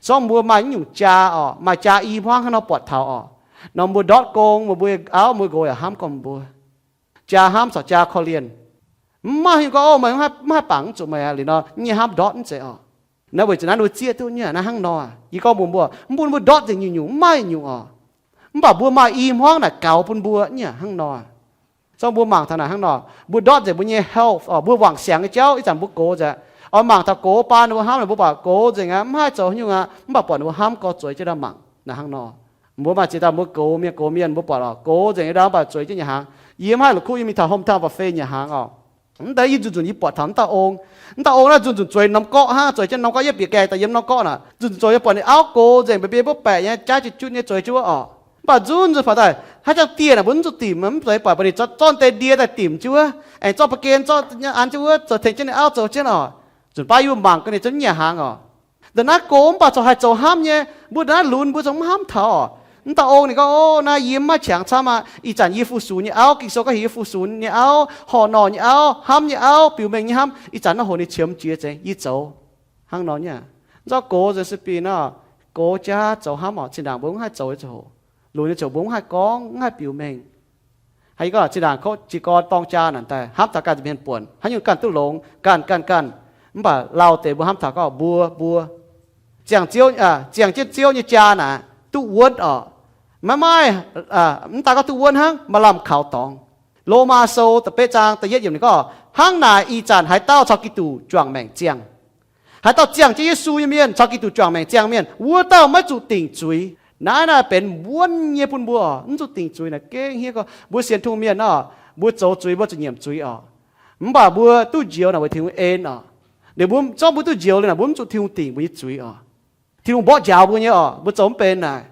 Se gorngv mbuo maaih mv nyungc jaa oc, maaih jaa i hmuangv hnangv nor buatc taux oc, nor mbuo ndortv gong, mbuo mbuo auv mbuo nqox yaac hnamv gorngv mbuo jaa hnamv caux jaa korv-lienh. Mv maaih haaix nyungc gorngv, o, meih mv haih bangc mv zuqc meih aqv, liuz nor nyei hnamv ndortv mv zeiz oc. Naaiv weic zuqc naaiv ninh mbuo zieqv duqv nyei, naaiv hnangv nor. Yie gorngv mbuox mbuo, mv bun mbuo ndortv nzengc nyungc-nyungc, mv maaih nyungc oc. Mv baac mbuo maaih i hmuangv naaic gaux bun mbuo nyei hnangv nor. Zorqv mbuo mangc taux naaic hnangv nor, mbuo ndortv nzengc mbuo nyei health oc, mbuo wangc siangx nyei jauv. Ih zanc mbuo gox nzengc, oix mangc taux gox baan ninh mbuo hnamv, mbuo buatc gox nzengc aqv, mv haih zoux haaix nyungc aqv, mv baac buatc ninh mbuo hnamv gorx zueiz jienv ndau mangc naaiv hnangv nor. Mbuo maaih ziex dauh mbuo gox mienh, gox mienh mbuo buatc oc, gox nzengc nyei ndau mv baac zueiz jienv nyanc hnaangx. Yie mv haih la'kuqv yie mingh taux hometown buffet nyanc hnaangx oc. Mv deix yie nzunc nzunc yie buatc taux mv dauh ong. Mv dauh ong naaiv nzunc nzunc zueiz norm gorqv hnangv, zueiz jienv norm gorqv, yie bieqc gaengh daaih yiem norm gorqv naaic, nzunc nzunc zueiz, yie buatc ninh auv gox nzengc, mba'biei mbuov baeqc nyei, jaav jienv jutv nyei zueiz jienv wuov oc. Mv baac nzunc nzunc buatc daaih haaix zanc dieh naaic mbuo mv zuqc dimc, mv zuqc buatc, mbuo ninh zorqv, zorqv deix ndie daaih dimc jienv wuov, aengx zorqv ba'gen zorqv an jienv wuov, zoux tengx jienv ninh auv zoux jienv oc. Nzunc baav yie mbuo mangc gaax ninh zungv nyanc hnaangx oc. Ndongc naaiv gox mv baac corc haih zoux hnamv nyei, mbuo ndongc naaiv lunx mbuo zungv mv hnamv taux oc. Mv dauh ong ninh gorngv, o, naaiv yie mv maaih qangx camv aqv. Ih zanc yie fu-sux nyei auv, Ging-Sou gorngv heuc yie fu-sux nyei auv, horc norh nyei auv, hnamv nyei auv, biux mengh nyei hnamv, ih zanc naaiv hoc ninh qiemx jiex nzengc, yie zoux hnangv nor nyei. Mv zorqv gox nzengc se bih naaiv, gox jaax zoux hnamv oc. Zinh ndaangc mbuo mv haih zoux nyei ziangh hoc, lunx nyei ziangh hoc mbuo mv haih gorngv, mv haih biux mengh. Haiz yie gorngv zinh ndaangc kouv jiez gorn dorng jaa naanc daaih hnamv taux ganh mienh buonc, haaix nyungc ganh duqv longx, ganh ganh ganh. Mv baac lauh deix mbuo hnamv taux gorngv mbuo, mbuo ziangh Ziouv, ziangh jienv Ziouv nyei jaa naaic duqv wuonv oc. Maiv maaih, mv daaih gorngv duqv wuonv hnangv, maaih lamh kaux dorngx. Lomaa Sou da'betv zaang da'yietv yiemc ninh gorngv, hnangv naaic ih zanc haaix dauh caux Giduc juangc maengc ziangh, haaix dauh ziangh jienv Yesu nyei mienh, caux Giduc juangc maengc ziangh mienh, wuov dauh maiv zuqc dingc zuiz. Naaiv naaiv benx wuonv nyei bun mbuo oc. Mv zuqc dingc zuiz naaic gengh hniev gorngv mbuo sienx Tin-Hungh mienh oc, mbuo zoux zuiz mbuo zuqc nyiemc zuiz oc. Mv baac mbuo duqv njoux naaic weic Tin-Hungh en oc. Ninh mbuo zorqv mbuo duqv njoux liuz naaic mbuo mv zuqc Tin-Hungh dingc mbuo nyei zuiz oc. Tin-Hungh mborqv njaaux mbuo nyei oc, mbuo zoux mv benx naaic.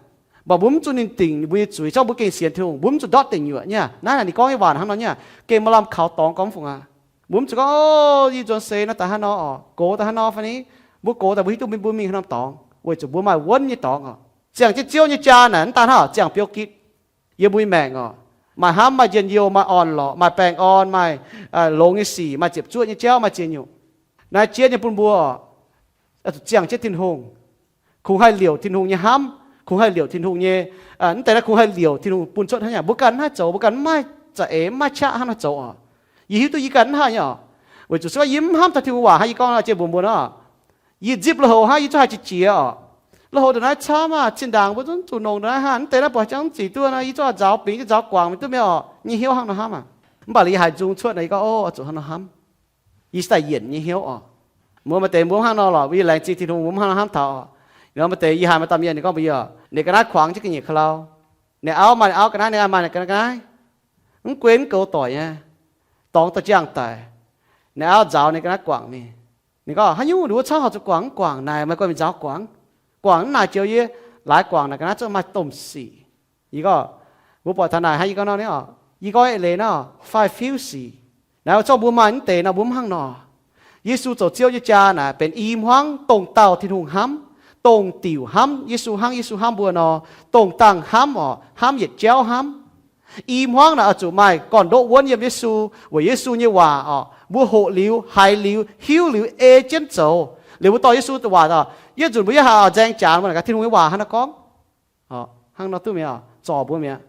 Mv baac mbuo mv zuqc ninh dingc mbuo nyei zuiz, zorqv mbuo gengh sienx Tin-Hungh, mbuo mv zuqc ndortv deic nyuoqc nyei. Naaiv naaic ninh gorngv nyei waac hnangv nor nyei. Gengh maaih lamh kaux dorngx gorngv mv fungc aqv. Mbuo mv zuqc gorngv, o, yie nzuonx seix naaiv daaih hnangv nor oc, gox daaih hnangv nor fai ni. Mbuo gox daaih mbuo hiuv duqv mbuo mingh haaix norm dorngx. weic zuqc mbuo maaih wuonv nyei dorngx oc. Ziangh jienv Ziouv nyei jaa naaic mv daan hnangv ziangh biouv gitv. Yiem mbuo nyei maengc oc, maaih hnamv, maaih njien-youh, maaih orn-lorqc, maaih baengh orn, maaih longx nyei sic, maaih ziepc zuoqv nyei jauv, maaih ziex nyungc. Naaiv jien nyei bun mbuo oc, ziangh jienv Tin-Hungh, kungx haih liouc Tin-Hungh nyei hnamv, kungx haih liouc Tin-Hungh nyei, mv deix naaiv kungx haih liouc Tin-Hungh bun cuotv hnangv. Mbuo ganh mv haih zoux, mbuo ganh mv maaih za'eix, mv maaih qaqv hnangv haaix zoux oc. Yie hiuv duqv yie ganh mv haih nyei oc. Weic zuqc se gorngv yie mv hnamv taux Tin-Hungh waac hnangv, yie gorngv jiex mbuox mbuo nor, yie zipv lui-houx hnangv, yie zungv haih jiex jiex oc. Lui-houx ndongc naaiv camv aqv, zinh ndaangc mbuo zungv zuqc nongc ndongc naaiv hnangv, mv deix naaiv buatc jangv mv zic duqv nor, yie zungv nzaaux bingx, zungv nzaaux guangc mingh duqv mi'aqv oc. Nyei hnyouv hnangv nor hnamv aqv. Mv baac yie haiz nzung cuotv nor, yie gorngv, o, oix zuqc hnangv nor hnamv. Yie se daaih yienc nyei hnyouv oc. Mbuo maaih deix mbuo mv hnangv nor lorqc, yie laengz zingh Tin-Hungh mbuo mv hnangv nor hnamv taux oc. Ninh maaih deix yie haiz maaih dauh mienh ninh gorngv mbuox yie oc, ninh ga'naaiv kuangx jienv ga'nyiec ka'lau. Ninh auv maaih ninh auv ga'naaiv, ninh ga'naaiv maaih ninh ga'naaiv, mv guei mv goux doic nyei, dorngx dorh ziangh daic. Ninh auv nzaaux ninh ga'naaiv guangc mingh. Ninh gorngv, haaix nyungc ninh mbuo camv horpc zuqc guangc? Mv guangc. Naaic, meih guangc mingh nzaaux guangc. Guangc mv naaic joux yie laaix guangc naaic ga'naaiv zungv maaih domh sic. Yie gorngv, mbuo buatc taux naaic hnangv, yie gorngv nor, yie gorngv eix leiz nor, fai fiuv sic. Naaiv zorqv mbuo maaih mv deix nor mbuo mv hnangv nor. Yesu zoux Ziouv nyei jaa naaic benx i hmuangv dongh dauh Tin-Hungh hnamv, dongh diuc hnamv Yesu hnangv Yesu hnamv mbuo nor, dongh dangh hnamv oc, hnamv yietc jauv hnamv. I hmuangv naaic oix zuqc maaih gorn-ndoqv wuonv yiem Yesu, weic Yesu nyei waac oc, mbuo hoqc liuz, haiz liuz, hiuv liuz, ei jienv zoux. Liuz mbuo dorh Yesu waac oc, yietv nzunc mbuo yie haiz oc, nzaeng jaax mbuo naaic gaax Tin-Hungh nyei waac hnangv naaiv gorngv. Hnangv nor duqv mi'aqv, zorc mbuo mi'aqv.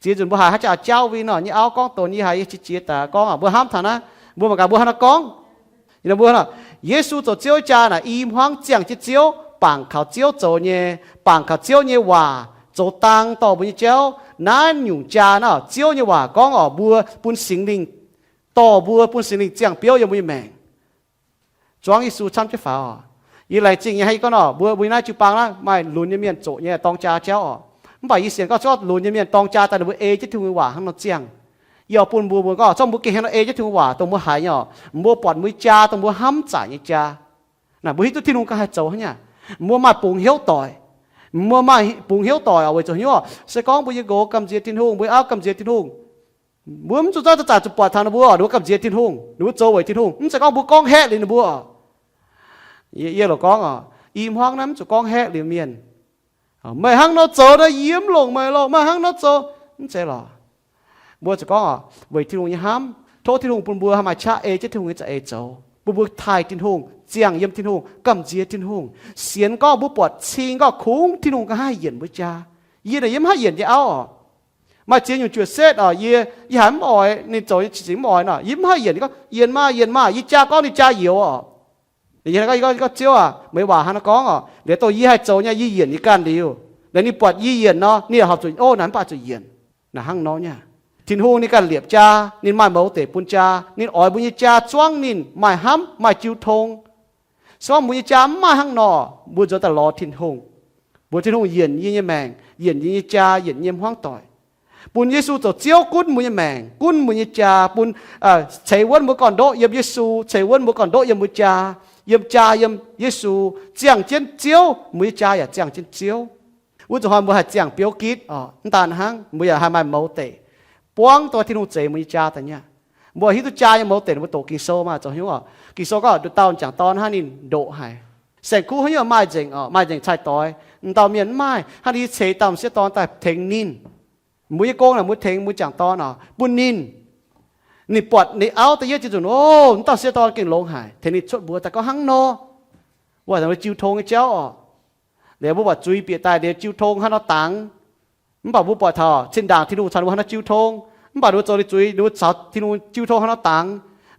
Ziex nzunc mbuo haiz haaix jaax jauv win nor, nyei auv gorngv donx, yie haiz yie qiex jiez daaih gorngv oc, mbuo hnamv taux naaiv, mbuo mangc gaax mbuo hnangv nor gorngv. Mbuo, Yesu zoux Ziouv jaa naaic i hmuangv ziangh jienv Ziouv, bangc kaux Ziouv zoux nyei, bangc kaux Ziouv nyei waac zoux dang dorh mbuo nyei jauv. Naaiv nyungc jaa naaiv Ziouv nyei waac gorngv oc, mbuo bun Singx Lingh dorh mbuo, bun Singx Lingh ziangh biouv yiem mbuo nyei maengc. Zuangv Yesu camv jienv faaux oc. Yie laengz zingh nyei hnangv yie gorngv nor, mbuo, mbuo naaiv jiu-baang naaiv maaih lunx nyei mienh zoqc nyei dorng jaa jauv oc. Mv baac yie sienx gorngv zorqv lunx nyei mienh dorng jaa daaih ninh mbuo ei jienv Tin-Hungh nyei waac hnangv nor ziangh. Yie oix bun mbuo, mbuo gorngv zorqv mbuo gengh hnangv nor ei jienv Tin-Hungh waac dongh mbuo haiz nyei oc. Mbuo buatc mbuo nyei jaa dongh mbuo hnamv zaaic nyei jaa. Naaic mbuo hiuv duqv Tin-Hungh ganh haih zoux hnangv nyei. Mbuo maaih bungx hnyouv doic. Mbuo maaih bungx hnyouv doic oc, weic zuqc hnyouv oc, se gorngv mbuo nyei nqox gamh nziex Tin-Hungh, mbuo auv gamh nziex Tin-Hungh, mbuo mv zuqc zorqv zanc-zanc zuqc buatc taux ninh mbuo oc, ninh mbuo gamh nziex Tin-Hungh, ninh mbuo zoux weic Tin-Hungh, mv zeiz gorngv mbuo gorngv haeqv liuz ninh mbuo oc. Yie, yie loc gorngv oc, i hmuangv naaiv mv zuqc gorngv haeqv liuz mienh. Meih hnangv nor zoux nor, yie mv longc meih lorqc, meih hnangv nor zoux. Mv zeiz lorqc. Mbuo zuqc gorngv oc, weic Tin-Hungh nyei hnamv, tov Tin-Hungh bun mbuo haih maaih qaqv ei jienv Tin-Hungh nyei za'eix zoux, bun mbuo taaih Tin-Hungh, ziangh yiem Tin-Hungh, gamh nziex Tin-Hungh, sienx gorngv mbuo buatc cing gorngv kungx Tin-Hungh ganh haih yienc mbuo jaa. Yie naaic yie mv haih yienc yie auv oc. Maaih ziex nyungc juoqc setv oc, yie, yie haiz mv oix, ninh zoux nyei zingx mv oix nor, yie mv haih yienc. Gorngv, yienc maah, yienc maah, yie jaa gorngv ninh jaa youz oc. Yie gorngv, Ziouv aac, meih waac hnangv nor gorngv oc, liuz dongh yie haih zoux nyei, yie yienc yie ganh liuz. Liuz ninh buatc yie yienc nor, ninh horpc zuqc, o, naaic mv baac zuqc yienc. Naaic hnangv nor nyei. Tin-Hungh ninh ganh liepc jaa, ninh maaih mouz deic bun jaa, ninh oix mbuo nyei jaa zuangv ninh maaih hnamv, maaih jiu tong. Se gorngv mbuo nyei jaa mv maaih hnangv nor, mbuo nzuonx daaih lorz Tin-Hungh. Mbuox Tin-Hungh yienc yie nyei maengc, yienc yie nyei jaa, yienc yie nyei hmuangv doic. Bun Yesu zoux Ziouv gunv mbuo nyei maengc, gunv mbuo nyei jaa, bun, ceix wuonv mbuo gorn-ndoqv yiem Yesu, ceix wuonv mbuo gorn-ndoqv yiem mbuo jaa, yiem jaa yiem Yesu, ziangh jienv Ziouv, mbuo nyei jaa yaac ziangh jienv Ziouv. Wuov zuqc hnoi mbuo haih ziangh biouv gitv oc, mv daan hnangv, mbuo yaac haih maaih mouz deic, buangv dongh Tin-Hungh zeix mbuo nyei jaa daaih nyei. Mbuo hiuv duqv jaa nyei mouz deic, mbuo doqc Ging-Sou maah, zoux hnyouv oc. Ging-Sou gorngv nduqc dauh m'jangc dorn hnangv ninh ndoqc haic. Saeng-kuv haaix nyungc maaih nzengc oc, maaih nzengc cai-doix. M'dauh mienh mv maaih, hnangv ninh ceix dauh m'sieqv dorn daaih tengx ninh. Mbuo nyei gong naaic mbuo tengx mbuo m'jangc dorn oc, bun ninh. Ninh buatc ninh auv da'yietv jiex nzunc, o, m'dauh m'sieqv dorn gengh longx haic, tengx ninh cuotv mbuox daaih gorngv hnangv nor. Wuov, jiu tong nyei jauv oc. Liuz mbuo buatc zuiz bieqc daaih liuz jiu tong hnangv nor dangx. Mv baac mbuo buatc taux zinh ndaangc Tin-Hungh caux ninh mbuo hnangv nor jiu tong. Mv baac ninh mbuo zoux ninh zuiz, ninh mbuo caux Tin-Hungh jiu tong hnangv nor dangx.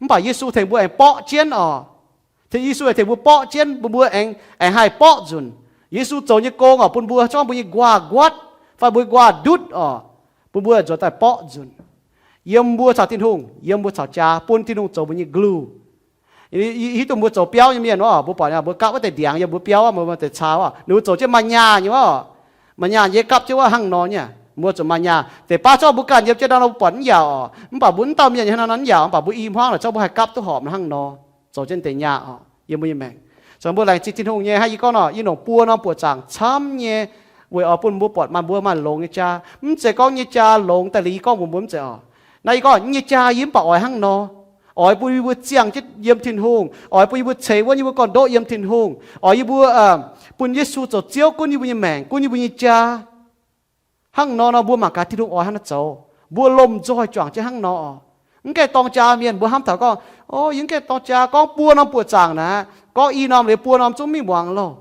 Mv baac Yesu tengx mbuo aengx borqv jienv oc. Tengx Yesu aengx tengx mbuo borqv jienv, bun mbuo aengx, aengx haih borqv nzunc. Yesu zoux nyei gong oc, bun mbuo zorqv mbuo nyei nquaah nquatv fai mbuo nyei nquaah ndutv oc, bun mbuo nzuonx daaih borqv nzunc. Yiem mbuo caux Tin-Hungh, yiem mbuo caux jaa, bun Tin-Hungh zoux mbuo nyei glue. Hiuv duqv mbuo zoux biauv nyei mienh oc, mbuo buatc mbuo gapv wuov deix ndiangx yiem mbuo biauv, mbuo deix caa oc, ninh mbuo zoux jienv maaih nyaah nyei oc. Maaih nyaah nyei gapv jienv wuov hnangv nor nyei. Mbuo zuqc maaih nyaah. Deix baav zorqv mbuo ganh yiem jienv ndau nor mbuo buatc mv yaac oc. Mv baac mbuo mv dauh mienh nyei hnangv nor mv yaac, mv baac mbuo i hmuangv naaic zorqv mbuo haih gapv duqv horpc hnangv nor, zoux jienv deix nyaah oc yiem mbuo nyei maengc. Caux mbuo laengz zingh Tin-Hungh nyei hnangv yie gorngv nor, yie longc buo norm buoqc zaangc camv nyei, weic oix bun mbuo buatc maaih mbuo maaih longx nyei jaa. Mv zeiz gorngv nyei jaa longx daaih liuz yie gorngv mbuox mbuo mv zeiz oc. Naaiv yie gorngv nyei jaa yie mv baac oix hnangv nor. Oix bun yie mbuo ziangh jienv yiem Tin-Hungh. Oix bun yie mbuo ceix wuonv yie mbuo gorn-ndoqv yiem Tin-Hungh. Oix yie mbuo bun Yesu zoux Ziouv gunv yie mbuo nyei maengc, gunv yie mbuo nyei jaa. Hnangv nor nor mbuo mangc gaax Tin-Hungh oix hnangv naaiv zoux. Mbuo lomh nzoih juangc jienv hnangv nor. Mv gaengh dorng jaa mienh mbuo hnamv taux gorngv, o, yie mv gaengh dorng jaa, gorngv buo norm buoqc zaangc naaic, gorngv i norm liuz buo norm zungv mingh muangx loh.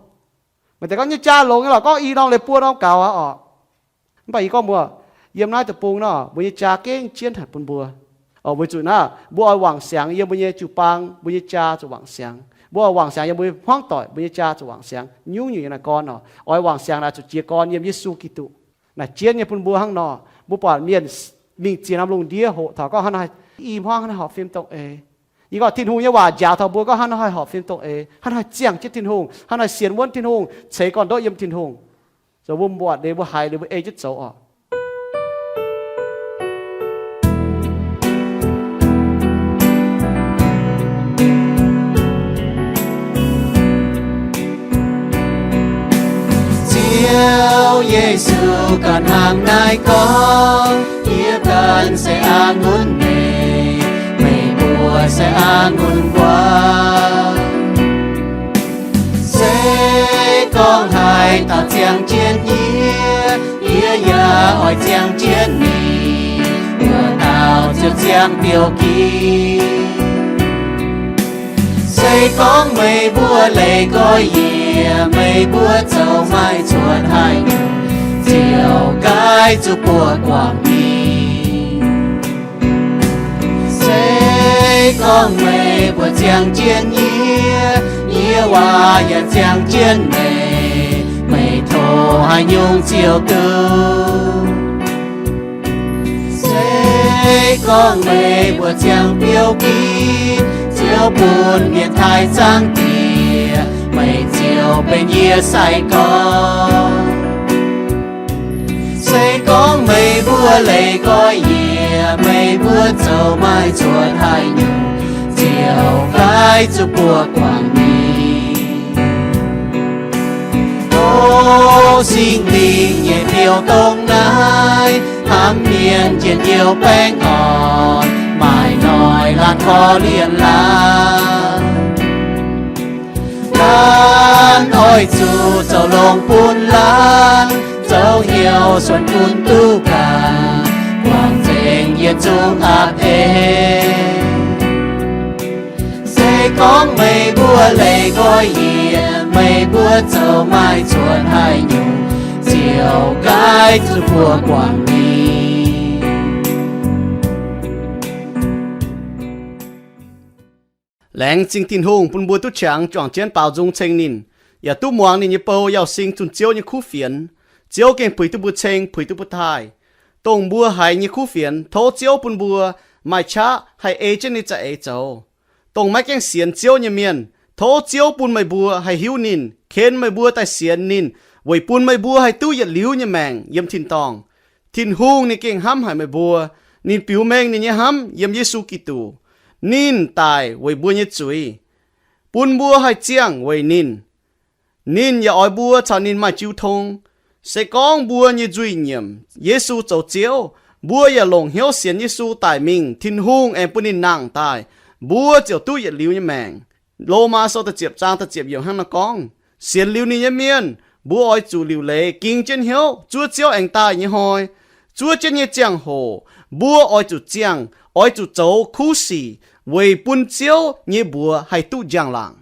Maaih deix gorngv nyei jaa longx nyei lorqc, gorngv i norm liuz buo norm gaux aqv orqc. Mv baac yie gorngv mbuo, yiem naaiv deic-bung nor mbuo nyei jaa gengh jienv haic bun mbuo. Weic zuqc naaiv mbuo oix wangc siangx yiem mbuo nyei jiu-baang, mbuo nyei jaa zuqc wangc siangx. Mbuo oix wangc siangx yiem mbuo hmuangv doic, mbuo nyei jaa zuqc wangc siangx. Nyungc-nyungc yiem naaiv gorn oc, oix wangc siangx naaic zuqc jiez gorn yiem Yesu Giduc. Naaic jienv nyei bun mbuo hnangv nor. Mbuo buatc mienh mingh ziex norm lungh ndiev hoqc taux gorngv hnangv naaiv, i hmuangv hnangv naaiv horpc fim dongh eix. Yie gorngv Tin-Hungh nyei waac njaaux taux mbuo gorngv hnangv naaiv haih horpc fim dongh eix, hnangv naaiv haih ziangh jienv Tin-Hungh, hnangv naaiv sienx wuonv Tin-Hungh, ceix gorn-ndoqv yiem Tin-Hungh. Zoux mbuo mbuatc liuz mbuo haiz liuz mbuo ei jienv zoux oc. Ziouv Yesu ganh hnangv naaiv gorngv, yie ganh se a'ngunc meix, meih mbuo se a'ngunc nquaah. Se gorngv haaix dauh ziangh jienv yie, yie yaac oix ziangh jienv ninh, wuov dauh ziouc ziangh biouv ginv. Se gorngv meih mbuo leih nqoi yie, meih mbuo zoux maaih cuotv haaix nyungc, ziouc gaaiv zuqc buoqc guangc mingh. Se gorngv meih mbuo ziangh jienv yie, yie waac yaac ziangh jienv meih, meih tov haaix nyungc ziouc duqv. Se gorngv meih mbuo ziangh biouv ginv, ziouc bun mienh taaih zaangc Diex, meih ziouc benx yie sai-gorx. Se gorngv meih mbuo leih nqoi yie, meih mbuo zoux maaih cuotv haaix nyungc, ziouc gaaiv zuqc buoqc guangc mingh. O Singx Lingh nyei biouv dongh naaiv, hnamv mienh njien-youh baengh orn, maaih noic laanh korv-lienh laangz. Laanh oix zuqc zoux longx bun laanh, zoux hnyouv suonc bun duqv ganh, guangc nzengc yietc zungv aqv ei. Se gorngv meih mbuo leih nqoi yie, meih mbuo zoux maaih cuotv haaix nyungc, ziouc gaaiv zuqc buoqc guangc mingh. Laengz zingh Tin-Hungh bun mbuo duqv qangx juangc jienv baaux nzung ceng ninh, yaac duqv muangx ninh nyei bou Yauh Sing zunh Ziouv nyei kuv fienx. Ziouv gengh puix duqv mbuo ceng, puix duqv mbuo taaih. Dongh mbuo haiz nyei kuv fienx, tov Ziouv bun mbuo maaih qaqv haih ei jienv ninh za'eix zoux. Dongh maiv gaengh sienx Ziouv nyei mienh, tov Ziouv bun meih mbuo haih hiuv ninh, ken meih mbuo daaih sienx ninh, weic bun meih mbuo haih duqv yietc liuz nyei maengc yiem tin-dorngh. Tin-Hungh ninh gengh hnamv haic meih mbuo. Ninh biux mengh ninh nyei hnamv yiem Yesu Giduc. Ninh daic weic mbuo nyei zuiz, bun mbuo haih ziangh weic ninh. Ninh yaac oix mbuo caux ninh maaih jiu tong. Se gorngv mbuo nyei nzuih nyiemc Yesu zoux Ziouv, mbuo yaac longc hnyouv sienx Yesu daic mingh, Tin-Hungh aengx bun ninh nangh daaih, mbuo ziouc duqv yietc liuz nyei maengc. Lomaa Sou da'ziepc zaang da'ziepc yiemc hnangv naaiv gorngv, sienx liuz ninh nyei mienh, mbuo oix zuqc liuc leiz ging jienv hnyouv zuov Ziouv aengx daaih nyei hnoi. Zuov jienv nyei ziangh hoc, mbuo oix zuqc ziangh, oix zuqc zoux kuv sic, weic bun Ziouv nyei mbuox haih duqv njang-laangc.